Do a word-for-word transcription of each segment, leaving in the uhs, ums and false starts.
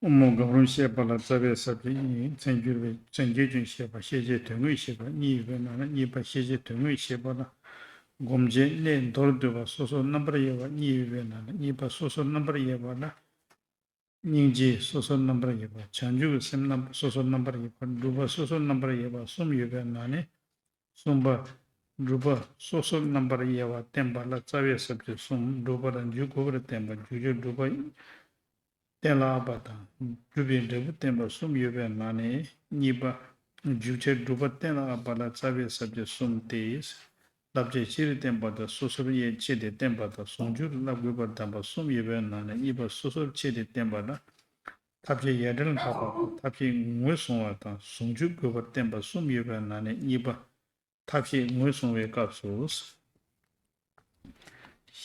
དབུ་མ་སྒོམ་རིམ་བཤད་པ་ལ་རྩ་བའི་ས་བཅད་གཉིས། མཚན་གྱུར་པའི་མཚན་གྱུར་ཅན་བཤད་པ། ཤེས་བྱའི་དོན་དངོས་བཤད་པ་གཉིས་ཡོད་པའི་ནང་ནས། གཉིས་པ་ཤེས་བྱའི་དོན་དངོས་བཤད་པ་ལ། སྒོམ་བྱའི་གནས་མདོར་བསྡུས་པ་སོ་སོར་རྣམ་པར་དབྱེ་བ་གཉིས་ཡོད་པའི་ནང་ནས། གཉིས་པ་སོ་སོར་རྣམ་པར་དབྱེ་བ་ལ། སྙིང་རྗེ་སོ་སོར་རྣམ་པར་དབྱེ་བ། བྱང་ཆུབ་ཀྱི་སེམས་རྣམ་སོ་སོར་རྣམ་པར་དབྱེ་བ། སྒྲུབ་པ་སོ་སོར་རྣམ་པར་དབྱེ་བ་གསུམ་ཡོད་པའི་ནང་ནས། གསུམ་པ། སྒྲུབ་པ་སོ་སོར་རྣམ་པར་དབྱེ་བ་བསྟན་པ་ལ་རྩ་བའི་ས་བཅད་གསུམ། སྒྲུབ་པ་ལ་འཇུག་དགོས་པར་བསྟན་པ། འཇུག་བྱ་སྒྲུབ་པ་གཏན་ལ་དབབ་པ་དང་། སྒྲུབ་པའི་འབྲས་བུ་བསྟན་པ་གསུམ་ཡོད་པའི་ནང་ནས། གཉིས་པ། འཇུག་བྱ་སྒྲུབ་པ་གཏན་ལ་དབབ་པ་ལ་རྩ་བའི་ས་བཅད་གསུམ་སྟེ། བསླབ་བྱའི་ཕྱིར་བསྟན་པ་དང་། སོ་སོར་དབྱེ་ཕྱེ་སྟེ་བསྟན་པ་དང་། ཟུང་འཇུག་ལ་བསླབ་དགོས་པར་གདམས་པ་གསུམ་ཡོད་པའི་ནང་ནས། གཉིས་པ་སོ་སོར་ཕྱེ་སྟེ་བསྟན་པ་ལ། ཐབས་ཤེས་ཡ་བྲལ་དགག་པ་དང་། ཐབས་ཤེས་ངོས་བཟུང་བ་དང་། ཟུང་འཇུག་དགོས་པར་བསྟན་པ་གསུམ་ཡོད་པའི་ནང་ནས། གཉིས་པ། ཐབས་ཤེས་ངོས་བཟུང་བའི་སྐབས་སུ།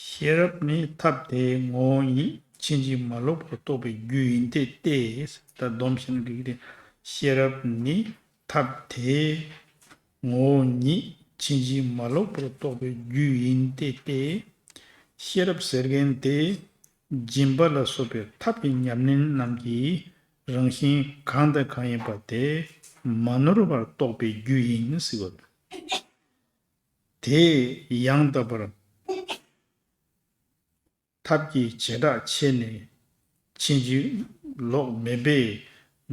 ཤེས་རབ་ནི་ཐབས་དེའི་ངོ་བོ་ཉིད་ཕྱིན་ཅི་མ་ལོག་པར་རྟོགས་པའི་རྒྱུ་ཡིན་ཏེ་སྟེ། ད་སྡོམ་ཞིག་གི་དེ། ཤེས་རབ་ནི་ཐབས་དེའི་ངོ་བོ་ཉིད་ཕྱིན་ཅི་མ་ལོག་པར་རྟོགས་པའི་རྒྱུ་ཡིན་ཏེ་སྟེ། ཤེས་རབ་ཟེར་མཁན་དེ། སྦྱིན་པ་ལ་སོགས་པའི་ཐབས་ཀྱི་ཉམས་ལེན་རྣམས་ཀྱི་རང་བཞིན་གང་དང་གང་ཡིན་པ་དེ་མ་ནོར་བར་རྟོགས་པའི་རྒྱུ་ཡིན་ཟེར་བ། དེ་ཡང་དག་པར་ཐབས་ཀྱི་བྱེ་བྲག་ཕྱེ་ནས། ཕྱིན་ཅི་ལོག་མེད་པས་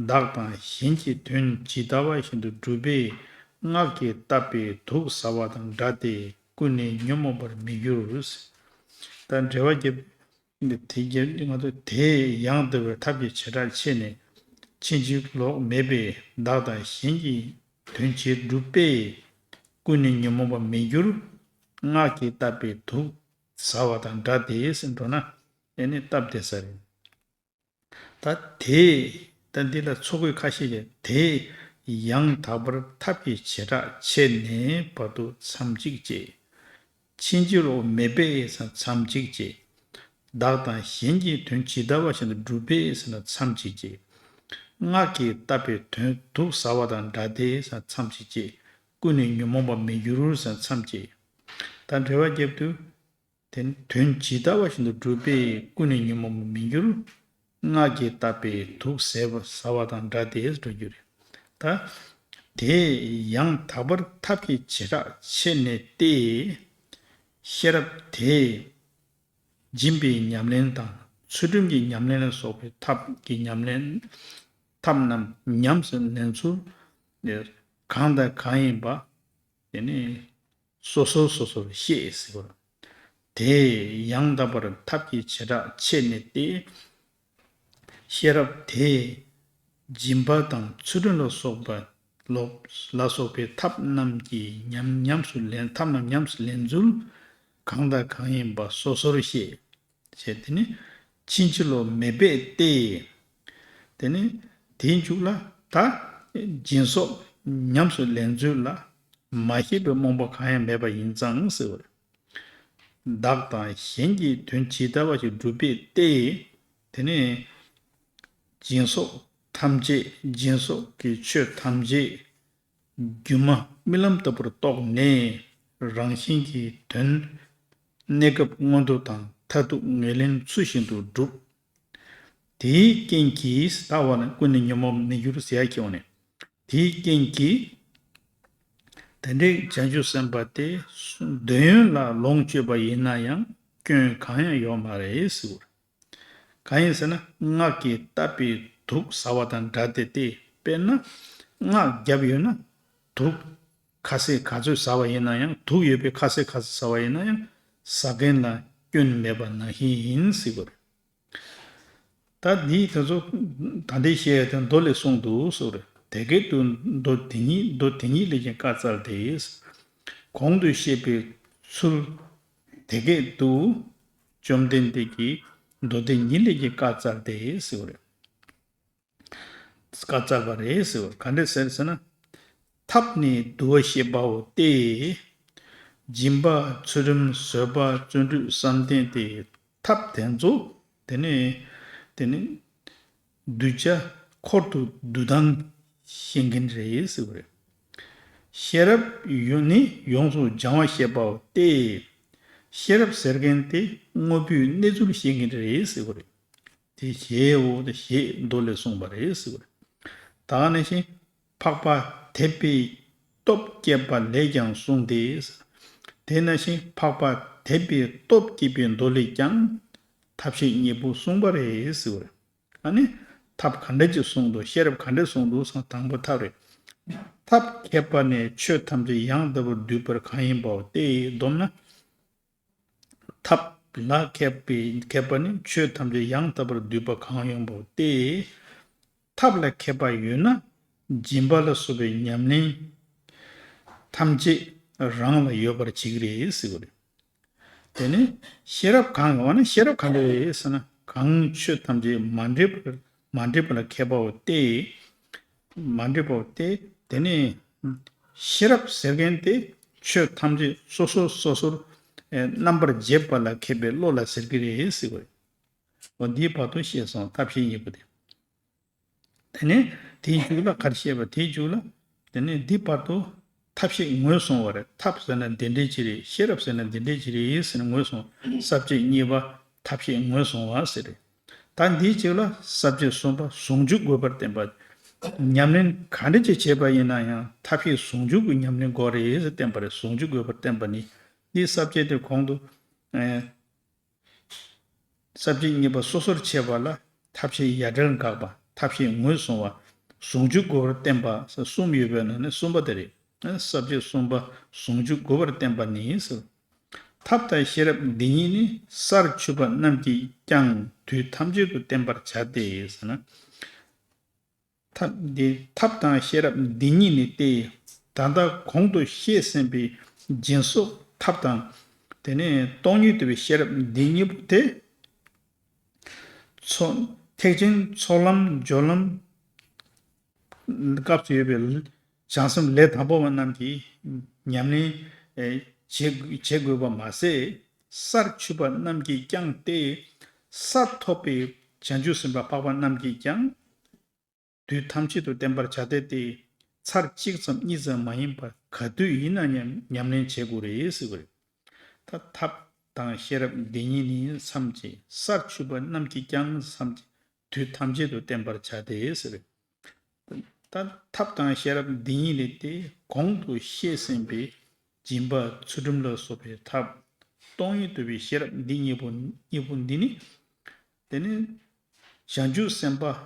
བདག་དང་གཞན་གྱི་དོན་ཇི་ལྟ་བ་བཞིན་དུ་སྒྲུབ་པས་སྔགས་ཀྱིས་བཏབ་པའི་དུག་ཟ་བ་དང་འདྲ་སྟེ་ཀུན་ནས་ཉོན་མོངས་པར་མི་འགྱུར། ད་འགྲེལ་བ་རྒྱབ། འདི་དེ་རྒྱབ་ང་ཚོ་དེ་ཡང་དག་པའི་ཐབས་ཀྱི་བྱེ་བྲག་ཕྱེ་ནས། ཕྱིན་ཅི་ལོག་མེད་པས་བདག་དང་གཞན་གྱི་དོན་བྱེད་སྒྲུབ་པས་ཀུན་ནས་ཉོན་མོངས་པར་མི་འགྱུར། སྔགས་ཀྱིས་བཏབ་པའི་དུག་ཟ་བ་དང་འདྲ་སྟེ་ཟེར་འགྲོ་ན། ཨེ་ནི་སྟབས་བདེ་ས་རེད། ད་དེ། ད་འདི་ལ་ཚོགས་དགོས་ཁ་ཤས་ཀྱི་དེ་ཡང་དག་པར་ཐབས་ཀྱི་བྱེ་བྲག་ཕྱེ་ནས་བར་དུ་མཚམས་གཅིག་བཅད། ཕྱིན་ཅི་ལོག་མེད་པས་ཟེར་མཚམས་གཅིག་བཅད། བདག་དང་གཞན་གྱི་དོན་ཇི་ལྟ་བ་བཞིན་དུ་སྒྲུབ་པས་ཟེར་ན་མཚམས་གཅིག་བཅད། སྔགས་ཀྱིས་བཏབ་པའི་དོན་དུག་ཟ་བ་དང་འདྲ་སྟེ་ཟེར་མཚམས་གཅིག་བཅད། ཀུན་ནས་ཉོན་མོངས་པར་མི་འགྱུར་ཟེར་མཚམས་གཅིག་ད་འགྲེལ་བ་རྒྱབ་དུས། དེ་ནི་དོན་ཇི་ལྟ་བ་བཞིན་དུ་སྒྲུབ་པས་ཀུན་ནས་ཉོན་མོངས་པར་མི་འགྱུར། སྔགས་ཀྱིས་བཏབ་པའི་དུག་ཟས་པ་ཟ་བ་དང་འདྲ་སྟེ་འགྲོ་རྒྱུ་རེད། ད། དེ་ཡང་དག་པར་ཐབས་ཀྱི་བྱེ་བྲག་ཕྱེ་ནས་ཏེ། ཤེས་རབ་དེས་སྦྱིན་པའི་ཉམས་ལེན་དང་ཚུལ་ཁྲིམས་ཀྱི་ཉམས་ལེན་ལ་སོགས་པའི་ཐབས་ཀྱི་ཉམས་ལེན། ཐབས་རྣམས་ཉམས་སུ་ལེན་ཚུལ་གང་དང་གང་ཡིན་པ། དེ་ནི་སོ་སོར་སོ་སོར་ཤེས་ཟེར་བ། དེ་ཡང་དག་པར་ཐབས་ཀྱི་བྱེ་བྲག་ཕྱེ་ནས་ཏེ། ཤེས་རབ་དེས་སྦྱིན་པ་དང་ཚུལ་ཁྲིམས་ལ་སོགས་པ་ལོག་ལ་སོགས་པའི་ཐབས་རྣམས་ཀྱི་ཉམས་ཉམས་སུ་ལེན། ཐབས་རྣམས་ཉམས་སུ་ལེན་ཚུལ་གང་དང་གང་ཡིན་པ་སོ་སོར་ཤེས། ཞེས་དེ་ནི་ཕྱིན་ཅི་ལོག་མེད་པས་ཏེ། དེ་ནི་དེའི་མཇུག་ལ་ད་སྦྱིན་སོགས་ཉམས་སུ་ལེན་ཚུལ་ལ་མ་སྐྱེས་པའི་རྨོངས་པ་གང་ཡང་མེད་པ་ཡིན་ཙང་ཟེར་བ་རེད། བདག་དང་གཞན་གྱི་དོན་ཇི་ལྟ་བ་ཞིག་སྒྲུབ་པས་ཏེ། དེ་ནི་སྦྱིན་སོགས་ཐམས་ཅད་སྦྱིན་སོགས་ཀྱི་ཆོས་ཐམས་ཅད་སྒྱུ་མ་རྨི་ལམ་ལྟ་བུར་རྟོགས་ནས་རང་བཞིན་གྱི་དོན་གནས་སྐབས་མངོན་མཐོ་དང་མཐར་ཐུག་ངོས་ལེན་ཚུལ་བཞིན་དུ་སྒྲུབ། དེའི་རྐྱེན་གྱིས་ལྟ་བ་ནི་ཀུན་ནས་ཉོན་མོངས་མི་འགྱུར་ཟེར་ཡ་ཁྱེར་བ་ནས། དེའི་རྐྱེན་གྱིས་དེ་འདྲའི་བྱང་ཆུབ་སེམས་དཔའ་དེ་འདོད་ཡོན་ལ་ལོངས་སྤྱོད་པ་ཡིན་ན་ཡང་སྐྱོན་གང་ཡང་ཡོད་མ་རེད་ཟེར། གང་ཡིན་ཟེར་ན་སྔགས་ཀྱིས་བཏབ་པའི་དུག་ཟ་བ་དང་འདྲ་སྟེ། དཔེར་ན་སྔགས་བརྒྱབ་ཡོད་ན་དུག་ཁ་ཟས་ག་ཚོད་ཟ་བ་ཡིན་ན་ཡང་། དུག་ཡོད་པའི་ཁ་ཟས་ག་ཚོད་ཟ་བ་ཡིན་ན་ཡང་ཟ་མཁན་ལ་སྐྱོན་མེད་པ་ནང་བཞིན་ཡིན་ཟེར་བ་རེད། ད་འདི་དེ་ཚོ་ད་ལྟའི་བཤད་ཡ་དེ་མདོ་ལས་གསུངས་འདུག་ཟེར་བ་རེད། དེ་སྐད་དུ་མདོ་དེ་ཉིད་མདོ་དེ་ཉིད་ལས་ཀྱང་བཀའ་སྩལ་ཏེ། གོང་དུ་བཤད་པའི་ཚུལ་དེ་སྐད་དུ་བཅོམ་ལྡན་འདས་ཀྱིས་མདོ་སྡེ་ཉིད་ལས་ཀྱང་བཀའ་སྩལ་ཏེ་ཟེར་བ་རེད། བཀའ་སྩལ་པ་རེད་ཟེར་བ། ག་འདྲ་ཟེར་ཟེར་ན། ཐབས་ནི་བསྡུ་བ་ཤེས་པའོ་སྟེ། སྦྱིན་པ་ཚུལ་ཁྲིམས་བཟོད་པ་བརྩོན་འགྲུས་བསམ་གཏན་ཏེ། ཐབས་དེ་ཚོ་དེ་ནི་དེ་ནི་གདུལ་བྱ་འཁོར་དུ་བསྡུ་སྟངས་ཤེས་མཁན་རེད་ཟེར་བ་རེད། ཤེས་རབ་ཡོད་ནི་ཡོངས་སུ་སྦྱང་བ་ཤེས་པའོ་སྟེ། ཤེས་རབ་ཟེར་མཁན་དེ་དངོས་པོའི་གནས་ཚུལ་ཤེས་མཁན་རེད་ཟེར་བ་རེད། དེ་ཞེའོ། དེ་ཞེས་མདོ་ལས་གསུངས་པ་རེད་ཟེར་བ་རེད། ད་ག་ནང་བཞིན་འཕགས་པ་དད་པའི་སྟོབས་བསྐྱེད་པ་ལས་ཀྱང་གསུངས་ཏེ། དེ་ནང་བཞིན་འཕགས་པ་དད་པའི་སྟོབས་བསྐྱེད་པའི་མདོ་ལས་ཀྱང་ཐབས་ཤེས་གཉིས་པོ་གསུངས་པ་རེད་ཟེར་བ་རེད། ཨ་ནི། ཐབས་ག་འདྲ་ཅིག་གསུངས་འདུག་ཤེས་རབ་ག་འདྲ་གསུངས་འདུག་ཟེར་ན་དང་པོ་ཐབས་རེད། ཐབས་མཁས་པ་ནི་ཆོས་ཐམས་ཅད་ཡང་དག་པར་བསྡུས་པར་གང་ཡིན་པའོ་སྟེ། བསྡོམས་ན། ཐབས་ལ་མཁས་པའི་མཁས་པ་ནི་ཆོས་ཐམས་ཅད་ཡང་དག་པར་བསྡུས་པ་གང་ཡིན་པའོ་སྟེ། ཐབས་ལ་མཁས་པ་ཡོད་ན་སྦྱིན་པ་ལ་སོགས་པའི་ཉམས་ལེན་ཐམས་ཅད་རང་ལ་ཡོད་པར་བྱེད་ཀྱི་རེད་ཟེར་བ་རེད། དེ་ནི་ཤེས་རབ་གང་ཡོད་ན་ཤེས་རབ་གང་རེད་ཟེར་ན། གང་ཆོས་ཐམས་ཅད་མ་འདྲེས་པར་མ་འདྲེས་པ་ལ་མཁས་པའོ་སྟེ། མ་འདྲེས་པའོ་སྟེ། དེ་ནི་ཤེས་རབ་ཟེར་མཁན་དེ་ཆོས་ཐམས་ཅད་སོ་སོ་སོ་སོར་ཨེ་རྣམ་པར་འབྱེད་པ་ལ་མཁས་པའི་བློ་ལ་ཟེར་གྱི་རེད་ཟེར་བ་རེད། འོ་འདིའི་བར་དུ་ཤེས་སོང་ཐབས་ཤེས་གཉིས་པོ་དེ། དེ་ནས་དེའི་མཇུག་ལ་ག་རེ་བཤད་པ་དེའི་མཇུག་ལ། དེ་ནས་འདི་བར་དུ་ཐབས་ཤེས་ངོས་བཟུང་བ་རེད། ཐབས་ཟེར་ན་འདི་འདྲའི་ཅིག་རེད། ཤེས་རབ་ཟེར་ན་འདི་འདྲའི་ཅིག་རེད་ཟེར་ནས་ངོས་བཟུང་། ས་བཅད་གཉིས་པ་ཐབས་ཤེས་ངོས་བཟུང་བ་ཟེར་རེད། ད་འདིའི་མཇུག་ལ་ས་བཅད་གསུམ་པ་ཟུང་འཇུག་དགོས་པར་བསྟན་པ། ཉམས་ལེན་ག་འདྲ་ཅིག་བྱས་པ་ཡིན་ན་ཡང་ཐབས་ཤེས་ཟུང་འཇུག་གི་ཉམས་ལེན་དགོས་རེད་ཟེར་བསྟན་པ་རེད། ཟུང་འཇུག་དགོས་པར་བསྟན་པ་ནི་འདིའི་ས་བཅད་དེ་གོང་དུ། ས་བཅད་གཉིས་པ་སོ་སོར་ཕྱེ་བ་ལ་ཐབས་ཤེས་ཡ་བྲལ་དགག་པ། ཐབས་ཤེས་ངོས་བཟུང་བ། ཟུང་འཇུག་དགོས་པར་བསྟན་པ་ཟེར་གསུམ་ཡོད་པའི་ནང་ནས་གསུམ་པ་དེ་རེད། ས་བཅད་གསུམ་པ་ཟུང་འཇུག་དགོས་པར་བསྟན་པ་ནི་ཟེར། ཐབས་དང་ཤེས་རབ་འདི་གཉིས་ནི་སར་ཆུད་པ་རྣམས་ཀྱིས་ཀྱང་དུས་ཐམས་ཅད་དུ་བསྟན་པར་བྱ་སྟེ་ཟེར་ན། ཐབས་འདི་ཐབས་དང་ཤེས་རབ་འདི་གཉིས་ནི་སྟེ། ད་ལྟ་གོང་དུ་བཤད་ཟིན་པའི་སྦྱིན་སོགས་ཐབས་དང་། དེ་ནས་སྟོང་ཉིད་རྟོགས་པའི་ཤེས་རབ་འདི་གཉིས་པོ་དེ། ཚོགས་ཐེག་ཆེན་ཚོགས་ལམ་སྦྱོར་ལམ་སྐབས་སུ་ཡོད་པའི་བྱང་སེམས་ལས་དང་པོ་བ་རྣམས་ཀྱིས་ཉམས་ལེན་བྱེད་བྱེད་དགོས་པ་མ་ཟད། སར་ཆུད་པ་རྣམས་ཀྱིས་ཀྱང་སྟེ། ས་ཐོབ་པའི་བྱང་ཆུབ་སེམས་དཔའ་འཕགས་པ་རྣམས་ཀྱིས་ཀྱང་། དུས་ཐམས་ཅད་དུ་བསྟན་པར་བྱ་སྟེ་སྟེ། ཚར་གཅིག་ཙམ་གཉིས་ཙམ་མ་ཡིན་པར་ག་དུས་ཡིན་ན་ཡང་ཉམས་ལེན་བྱེད་དགོས་རེད་ཟེར་བ་རེད། ད་ཐབས་དང་ཤེས་རབ་འདི་གཉིས་ནི་མཚམས་བཅད། སར་ཆུད་པ་རྣམས་ཀྱིས་ཀྱང་མཚམས་བཅད། དུས་ཐམས་ཅད་དུ་བསྟན་པར་བྱ་སྟེ་ཟེར། ད་ཐབས་དང་ཤེས་རབ་འདི་གཉིས་ལས་ཏེ་གོང་དུ་བཤད་ཟིན་པའི་སྦྱིན་པ་ཚུལ་ཁྲིམས་ལ་སོགས་པའི་ཐབས། སྟོང་ཉིད་རྟོགས་པའི་ཤེས་རབ་འདི་གཉིས་པོ་གཉིས་པོ་འདི་ནི། དེ་ནི་བྱང་ཆུབ་སེམས་དཔའ་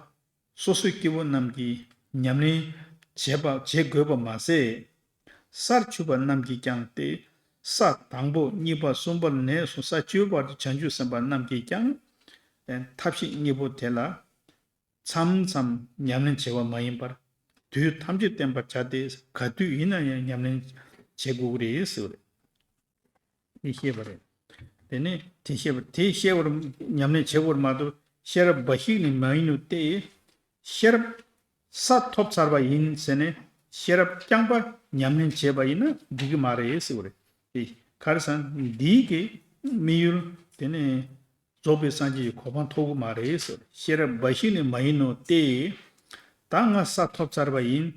སོ་སོའི་སྐྱེ་བོ་རྣམས་ཀྱིས་ཉམས་ལེན་བྱེད་པ་བྱེད་དགོས་པ་མ་ཟད། སར་ཆུད་པ་རྣམས་ཀྱིས་ཀྱང་སྟེ། ས་དང་པོ་གཉིས་པ་གསུམ་པ་ནས་བཟུང་ས་བཅུའི་བར་དུ་བྱང་ཆུབ་སེམས་དཔའ་རྣམས་ཀྱིས་ཀྱང་། ཐབས་ཤེས་གཉིས་པོ་དེ་ལ་མཚམས་མཚམས་ཉམས་ལེན་བྱེད་པ་མ་ཡིན་པར། དུས་ཐམས་ཅད་བསྟན་པར་བྱ་སྟེ། ག་དུས་ཡིན་ན་ཡང་ཉམས་ལེན་བྱེད་དགོས་ཀྱི་རེད་ཟེར་བ་རེད། དེ་ཤེས་པ་རེད། དེ་ནས་དེ་ཤེས་པ་དེ་ཤེས་པར་ཉམས་ལེན་བྱེད་དགོས་མ་གཏོགས་ཤེས་རབ་འབའ་ཞིག་ནི་མ་ཡིན་ནོ་སྟེ། ཤེས་རབ་ས་ཐོབ་ཚར་བ་ཡིན་ཟེར་ནས་ཤེས་རབ་རྐྱང་པ་ཉམས་ལེན་བྱས་པ་ཡིན་ན་འགྲིག་གི་མ་རེད་ཟེར་བ་རེད། དེ་ག་རེ་ཟེར་ན་འདིའི་གི་དམིགས་ཡུལ་དེ་ནས་རྫོགས་པའི་སངས་རྒྱས་ཀྱི་གོ་འཕང་ཐོབ་གི་མ་རེད་ཟེར་བ་རེད། ཤེས་རབ་འབའ་ཞིག་ནི་མ་ཡིན་ནོ་སྟེ། ད་ང་ས་ཐོབ་ཚར་བ་ཡིན།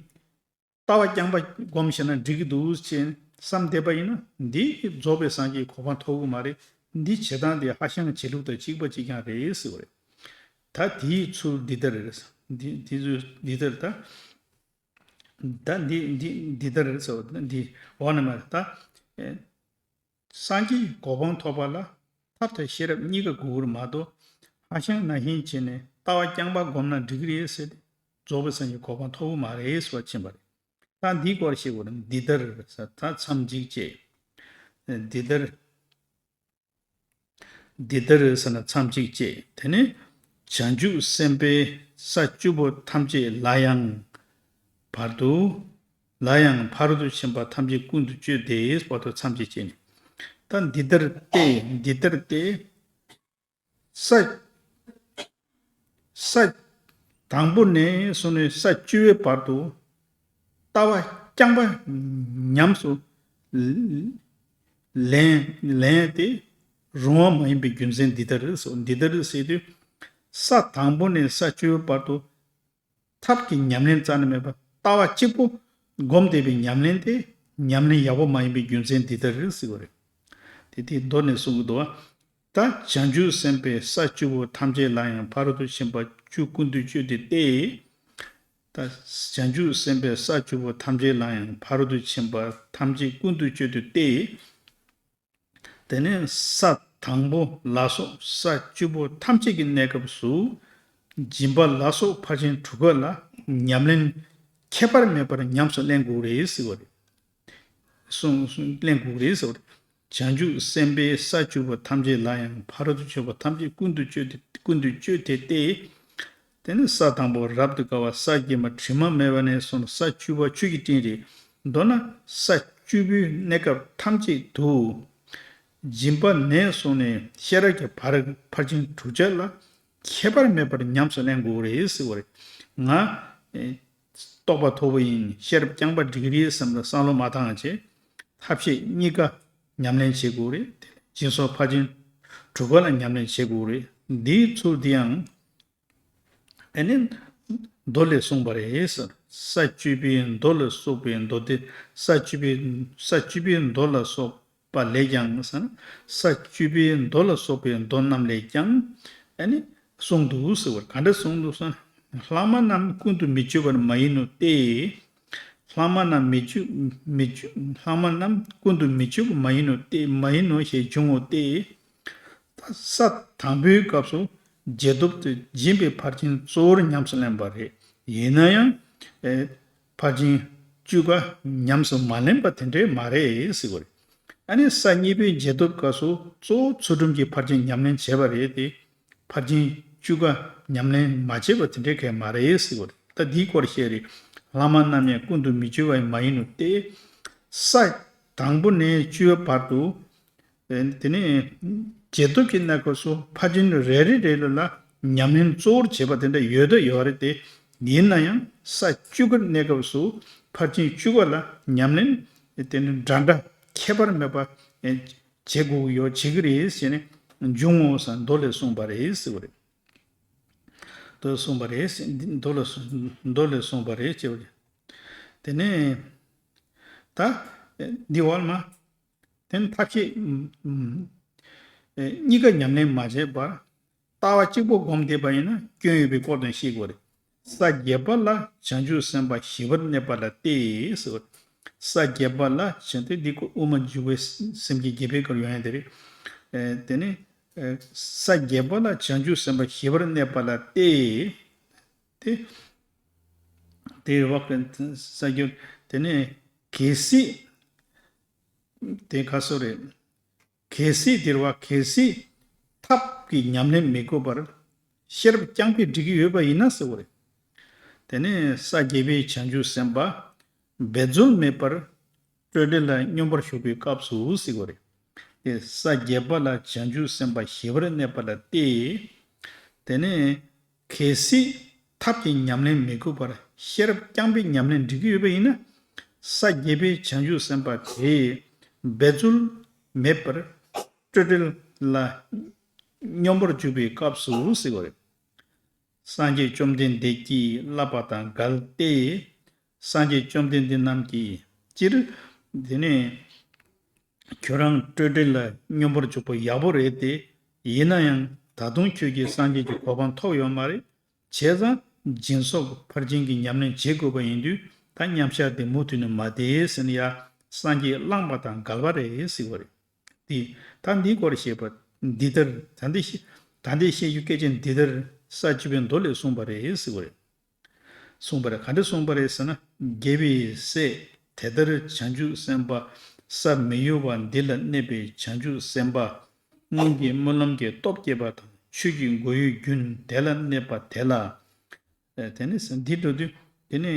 ལྟ་བ་རྐྱང་པ་སྒོམ་ཤེས་ན་འགྲིག་གི་འདུག་ཅེས་བསམ་བསྡད་པ་ཡིན་ན། འདི་རྫོགས་པའི་སངས་རྒྱས་གོ་འཕང་ཐོབ་གི་མ་རེད། འདི་བྱེད་སྟངས་དེ་ཧྭ་ཤང་བྱེད་ལུགས་དང་གཅིག་པ་གཅིག་རྐྱང་རེད་ཟེར་བ་རེད། ད་དེའི་ཚུལ་འདི་ལྟར་རེད། འདི་འདི་ཚུལ་འདི་ལྟར་ད། ད་འདི་འདི་འདི་ལྟར་རེད་ཟེར་བ་འདི་འོག་ནས་མར་ད། སངས་རྒྱས་གོ་འཕང་ཐོབ་པ་ལ་ཐབས་དང་ཤེས་རབ་གཉིས་ཀ་དགོས་ཀྱི་མ་གཏོགས། ཧྭ་ཤང་ནང་བཞིན་བྱས་ནས་ལྟ་བ་རྐྱང་པ་བསྒོམས་ན་འགྲིག་གི་རེད་ཟེར་ཏེ། རྫོགས་པའི་སངས་རྒྱས་གོ་འཕང་ཐོབ་ཀྱི་མ་རེད་ཟེར་བ་ཕྱིན་པ་རེད། ད་འདིའི་སྐོར་བཤད་དགོས་ན་འདི་ལྟར་ཟེར་ད་མཚམས་གཅིག་བཅད། འདི་ལྟར། འདི་ལྟར་ཟེར་ན་མཚམས་གཅིག་བཅད། དེ་ནས་བྱང་ཆུབ་སེམས་དཔའི་ས་བཅུ་པོ་ཐམས་ཅད་ལ་ཡང་བར་དུ། ལ་ཡང་ཕ་རོལ་ཏུ་ཕྱིན་པ་ཐམས་ཅད་ཀུན་ཏུ་སྤྱོད་དེ་བར་དུ་མཚམས་གཅིག་བཅད་ནས། ད་འདི་ལྟར་ཏེ། འདི་ལྟར་ཏེ། ས། ས། དང་པོ་ནས་བཟུང་ནས་ས་བཅུ་པའི་བར་དུ། ལྟ་བ་རྐྱང་པ་ཉམས་སུ་ལེན་ལེན་ཏེ་རུང་བ་མ་ཡིན་པའི་རྒྱུ་མཚན་འདི་ལྟར་ཟེར། འདི་ལྟར་ཟེར་དུས། ས་དང་པོ་ནས་ས་བཅུ་པའི་བར་དུ། ཐབས་ཀྱི་ཉམས་ལེན་རྩ་ནས་མེད་པར་ལྟ་བ་གཅིག་པུ་བསྒོམས་བསྡད་པའི་ཉམས་ལེན་དེ་ཉམས་ལེན་ཡག་པོ་མ་ཡིན་པའི་རྒྱུ་མཚན་འདི་ལྟར་རེད་ཟེར་བ་རེད། དེ་དེ་མདོ་ནས་གསུང་གི་འདུག་བ། ད་བྱང་ཆུབ་སེམས་དཔས་ས་བཅུ་པོ་ཐམས་ཅད་ལ་ཡང་ཕ་རོལ་ཏུ་ཕྱིན་པ་བཅུ་ཀུན་ཏུ་སྤྱོད་དེ་སྟེ། ད་བྱང་ཆུབ་སེམས་དཔས་ས་བཅུ་པོ་ཐམས་ཅད་ལ་ཡང་ཕ་རོལ་ཏུ་ཕྱིན་པ་ཐམས་ཅད་ཀུན་ཏུ་སྤྱོད་དེ་སྟེ། དེ་ནས་ས་དང་པོ་ལ་སོགས་ས་བཅུ་པོ་ཐམས་ཅད་ཀྱི་གནས་སྐབས་སུ། སྦྱིན་པ་ལ་སོགས་ཕར་ཕྱིན་དྲུག་ཀ་ལ་ཉམས་ལེན་ཁྱད་པར་མེད་པར་ཉམས་སུ་ལེན་དགོས་རེད་ཟེར་བ་རེད། གསུངས་གསུངས་ལེན་དགོས་རེད་ཟེར་བ་རེད། བྱང་ཆུབ་སེམས་དཔས་ས་བཅུ་པོ་ཐམས་ཅད་ལ་ཡང་ཕ་རོལ་ཏུ་ཕྱིན་པ་ཐམས་ཅད་ཀུན་ཏུ་སྤྱོད་དེ་ཀུན་ཏུ་སྤྱོད་དེ་སྟེ། དེ་ནི་ས་དང་པོ་རབ་ཏུ་དགའ་བ། ས་བརྒྱད་པ་དྲི་མ་མེད་པ་ནས་བཟུང་ནས་ས་བཅུ་པ་ཆོས་ཀྱི་སྤྲིན་རེད། མདོར་ན་ས་བཅུ་པོའི་གནས་སྐབས་ཐམས་ཅད་དུ། སྦྱིན་པ་ནས་བཟུང་ནས་ཤེས་རབ་ཀྱི་བར་ཕར་ཕྱིན་དྲུག་ཆ་ལ་ཁྱད་པར་མེད་པར་ཉམས་སུ་ལེན་དགོས་རེད་ཟེར་བ་རེད། ང་ཨེ་རྟོགས་པ་ཐོབ་པ་ཡིན། ཤེས་རབ་རྐྱང་པ་འགྲིག་གི་རེད་བསམ་ལ་བསམ་བློ་མ་བཏང་བྱས། ཐབས་ཤེས་གཉིས་ཀ་ཉམས་ལེན་བྱེད་དགོས་རེད། དེ་ལས་སྦྱིན་སོགས་ཕར་ཕྱིན་དྲུག་ཀ་ལ་ཉམས་ལེན་བྱེད་དགོས་རེད། འདིའི་ཚུལ་འདི་ཡང་ཨ་ནི་མདོ་ལས་གསུངས་པ་རེད་ཟེར། ས་བཅུ་པའི་མདོ་ལ་སོགས་པའི་མདོ་སྡེ། ས་བཅུ་པའི་ས་བཅུ་པའི་མདོ་ལ་སོགས་པ་ལས་ཀྱང་ཟེར། ས་བཅུ་པའི་མདོ་ལ་སོགས་པའི་མདོ་རྣམས་ལས་ཀྱང་ཨ་ནི་གསུངས་འདུག་ཟེར་བར། ག་འདྲ་གསུངས་འདུག་ཟེར་ན། ལྷག་མ་རྣམས་ཀུན་ཏུ་མི་སྤྱོད་པ་མ་ཡིན་ནོ་སྟེ། ལྷག་མ་རྣམས་མི་སྤྱོད་མི་སྤྱོད་ལྷག་མ་རྣམས་ཀུན་ཏུ་མི་སྤྱོད་པ་མ་ཡིན་ནོ་སྟེ། མ་ཡིན་ནོ་ཞེས་འབྱུང་ངོ་སྟེ། ད་ས་དང་པོའི་སྐབས་སུ་རྗེས་ཐོབ་ཏུ་སྦྱིན་པའི་ཕར་ཕྱིན་གཙོ་བོར་ཉམས་སུ་ལེན་པ་རེད། ཡིན་ན་ཡང་ཨེ་ཕར་ཕྱིན་བཅུ་ཀ་ཉམས་སུ་མ་ལེན་པ་དེ་འདྲས་མ་རེད་ཟེར་བ་རེད། ཨ་ནི་ས་གཉིས་པའི་རྗེས་ཐོབ་སྐབས་སུ་གཙོ་བོ་ཚུལ་ཁྲིམས་ཀྱི་ཕར་ཕྱིན་ཉམས་ལེན་བྱས་པ་རེད་དེ། ཕར་ཕྱིན་བཅུ་ཀ་ཉམས་ལེན་མ་བྱས་པ་དེ་འདྲའི་གང་ཡང་མ་རེད་ཟེར་བ་རེད། ད་འདིའི་སྐོར་བཤད་རེད། ལྷག་མ་རྣམས་ཡང་ཀུན་ཏུ་མི་སྤྱོད་པ་མ་ཡིན་ནོ་སྟེ། ས་དང་པོ་ནས་བཅུའི་བར་དུ། དེ་ནས་རྗེས་ཐོབ་ཀྱི་གནས་སྐབས་སུ་ཕར་ཕྱིན་རེ་རེ་རེ་ལ་ཉམས་ལེན་གཙོ་བོར་བྱེད་པ་དེ་འདྲ་ཡོད་དོ་ཡོད་རེད་དེ། ཡིན་ན་ཡང་ས་བཅུ་ཀའི་གནས་སྐབས་སུ་ཕར་ཕྱིན་བཅུ་ཀ་ལ་ཉམས་ལེན་དེ་ནི་འདྲ་འདྲ་ཁྱད་པར་མེད་པ། བྱེད་དགོས་ཀྱི་ཡོད། བྱེད་ཀྱི་རེད་ཟེར་ནས་འབྱུང་ངོ་ཟེར་མདོ་ལས་གསུངས་པ་རེད་ཟེར་བ་རེད། མདོ་ལས་གསུངས་པ་རེད་ཟེར། འདི་མདོ་ལས་གསུངས་མདོ་ལས་གསུངས་པ་རེད་ཅེས་པ་རེད། དེ་ནས་ད་འདི་འོག་མ་དེ་ནི་ཐབས་ཤེས་གཉིས་ཀ་ཉམས་ལེན་མ་བྱས་པར། ལྟ་བ་གཅིག་པོ་སྒོམ་བསྡད་པ་ཡིན་ན་སྐྱོན་ཡོད་པའི་སྐོར་དང་ཤེས་དགོས་རེད། ས་བརྒྱད་པ་ལ་བྱང་ཆུབ་སེམས་དཔའ་ཞི་བར་གནས་པ་ལ་སྟེ་ཟེར་བ། ས་བརྒྱད་པ་ལ་བྱང་དེ་འདི་ཀོ་དབུ་མ་འཇུག་པའི་སེམས་བསྐྱེད་བརྒྱད་པའི་སྐོར་ཡོང་ཡ་དེ་རེད། ཨེ་དེ་ནི་ཨེ་ས་བརྒྱད་པ་ལ་བྱང་ཆུབ་སེམས་དཔའ་ཞི་བར་གནས་པ་ལ་སྟེ། དེ་དེ་བག་ས་བརྒྱད་དེ་ནི་གལ་སྲིད་དེ་ག་སོ་རེད། གལ་སྲིད་དེར་བ་གལ་སྲིད་ཐབས་ཀྱི་ཉམས་ལེན་མི་དགོས་པར་ཤེས་རབ་རྐྱང་པས་འགྲིག་གི་ཡོད་པ་ཡིན་ན་ཟེར་བ་རེད། དེ་ནས་ས་བརྒྱད་པའི་བྱང་ཆུབ་སེམས་དཔའ་འབད་རྩོལ་མེད་པར་སྤྲོས་བྲལ་ལ་སྙོམས་པར་ཞུགས་པའི་སྐབས་སུ་ཟེར་བ་རེད། དེ་ས་བརྒྱད་པ་ལ་བྱང་ཆུབ་སེམས་དཔའ་ཞི་བར་གནས་པ་ལ་སྟེ། དེ་ནས་གལ་སྲིད་ཐབས་ཀྱི་ཉམས་ལེན་མི་དགོས་པར་ཤེས་རབ་རྐྱང་པའི་ཉམས་ལེན་འགྲིག་གི་ཡོད་པ་ཡིན་ན། ས་བརྒྱད་པའི་བྱང་ཆུབ་སེམས་དཔའ་དེས་འབད་རྩོལ་མེད་པར་སྤྲོས་བྲལ་ལ་སྙོམས་པར་འཇུག་པའི་སྐབས་སུ་ཟེར་བ་རེད། སངས་རྒྱས་བཅོམ་ལྡན་འདས་ཀྱིས་བསླབ་པ་དང་འགལ་ཏེ། སངས་རྒྱས་བཅོམ་ལྡན་འདས་རྣམས་ཀྱིས་སྤྱིར་དེ་ནས་ཁྱོད་རང་སྤྲོས་བྲལ་ལ་སྙོམས་པར་འཇུག་པ་ཡག་པོ་རེད་དེ། ཡིན་ན་ཡང་ད་དུང་ཁྱོད་ཀྱིས་སངས་རྒྱས་ཀྱི་གོ་འཕང་ཐོབ་ཡོད་མ་རེད། བྱས་ཙང་སྦྱིན་སོགས་ཕར་ཕྱིན་གྱི་ཉམས་ལེན་བྱེད་དགོས་པ་ཡིན་དུས། ད་མཉམ་གཞག་དེ་མུ་མཐུད་ནས་མ་བསྡད་ཟེར་ན་ཡ། སངས་རྒྱས་བླངས་པ་དང་འགལ་བ་རེད་ཟེར་བ་རེད། དེ་ད་འདིའི་སྐོར་བཤད་པ་འདི་ལྟར། ད་འདི་ཤེས་ད་འདི་ཤེས་རྒྱུ་སྐད་ཆ་འདི་ལྟར་ས་བཅུ་པའི་མདོ་ལས་གསུངས་པ་རེད་ཟེར་བ་རེད། གསུངས་པ་རེད། ག་འདྲ་གསུངས་པ་རེད་ཟེར་ན། རྒྱལ་བའི་སྲས་དེ་ལྟར་བྱང་ཆུབ་སེམས་དཔའ། ས་མི་གཡོ་བ་འདི་ལ་གནས་པའི་བྱང་ཆུབ་སེམས་དཔའ། སྔོན་གྱི་སྨོན་ལམ་གྱི་སྟོབས་བསྐྱེད་པ་དང་ཆོས་ཀྱི་སྒོ་ཡོད་རྒྱུན་དེ་ལ་གནས་པ་དེ་ལ། ཨེ་དེ་ནས་འདི་འགྲོ་དུས་དེ་ནས་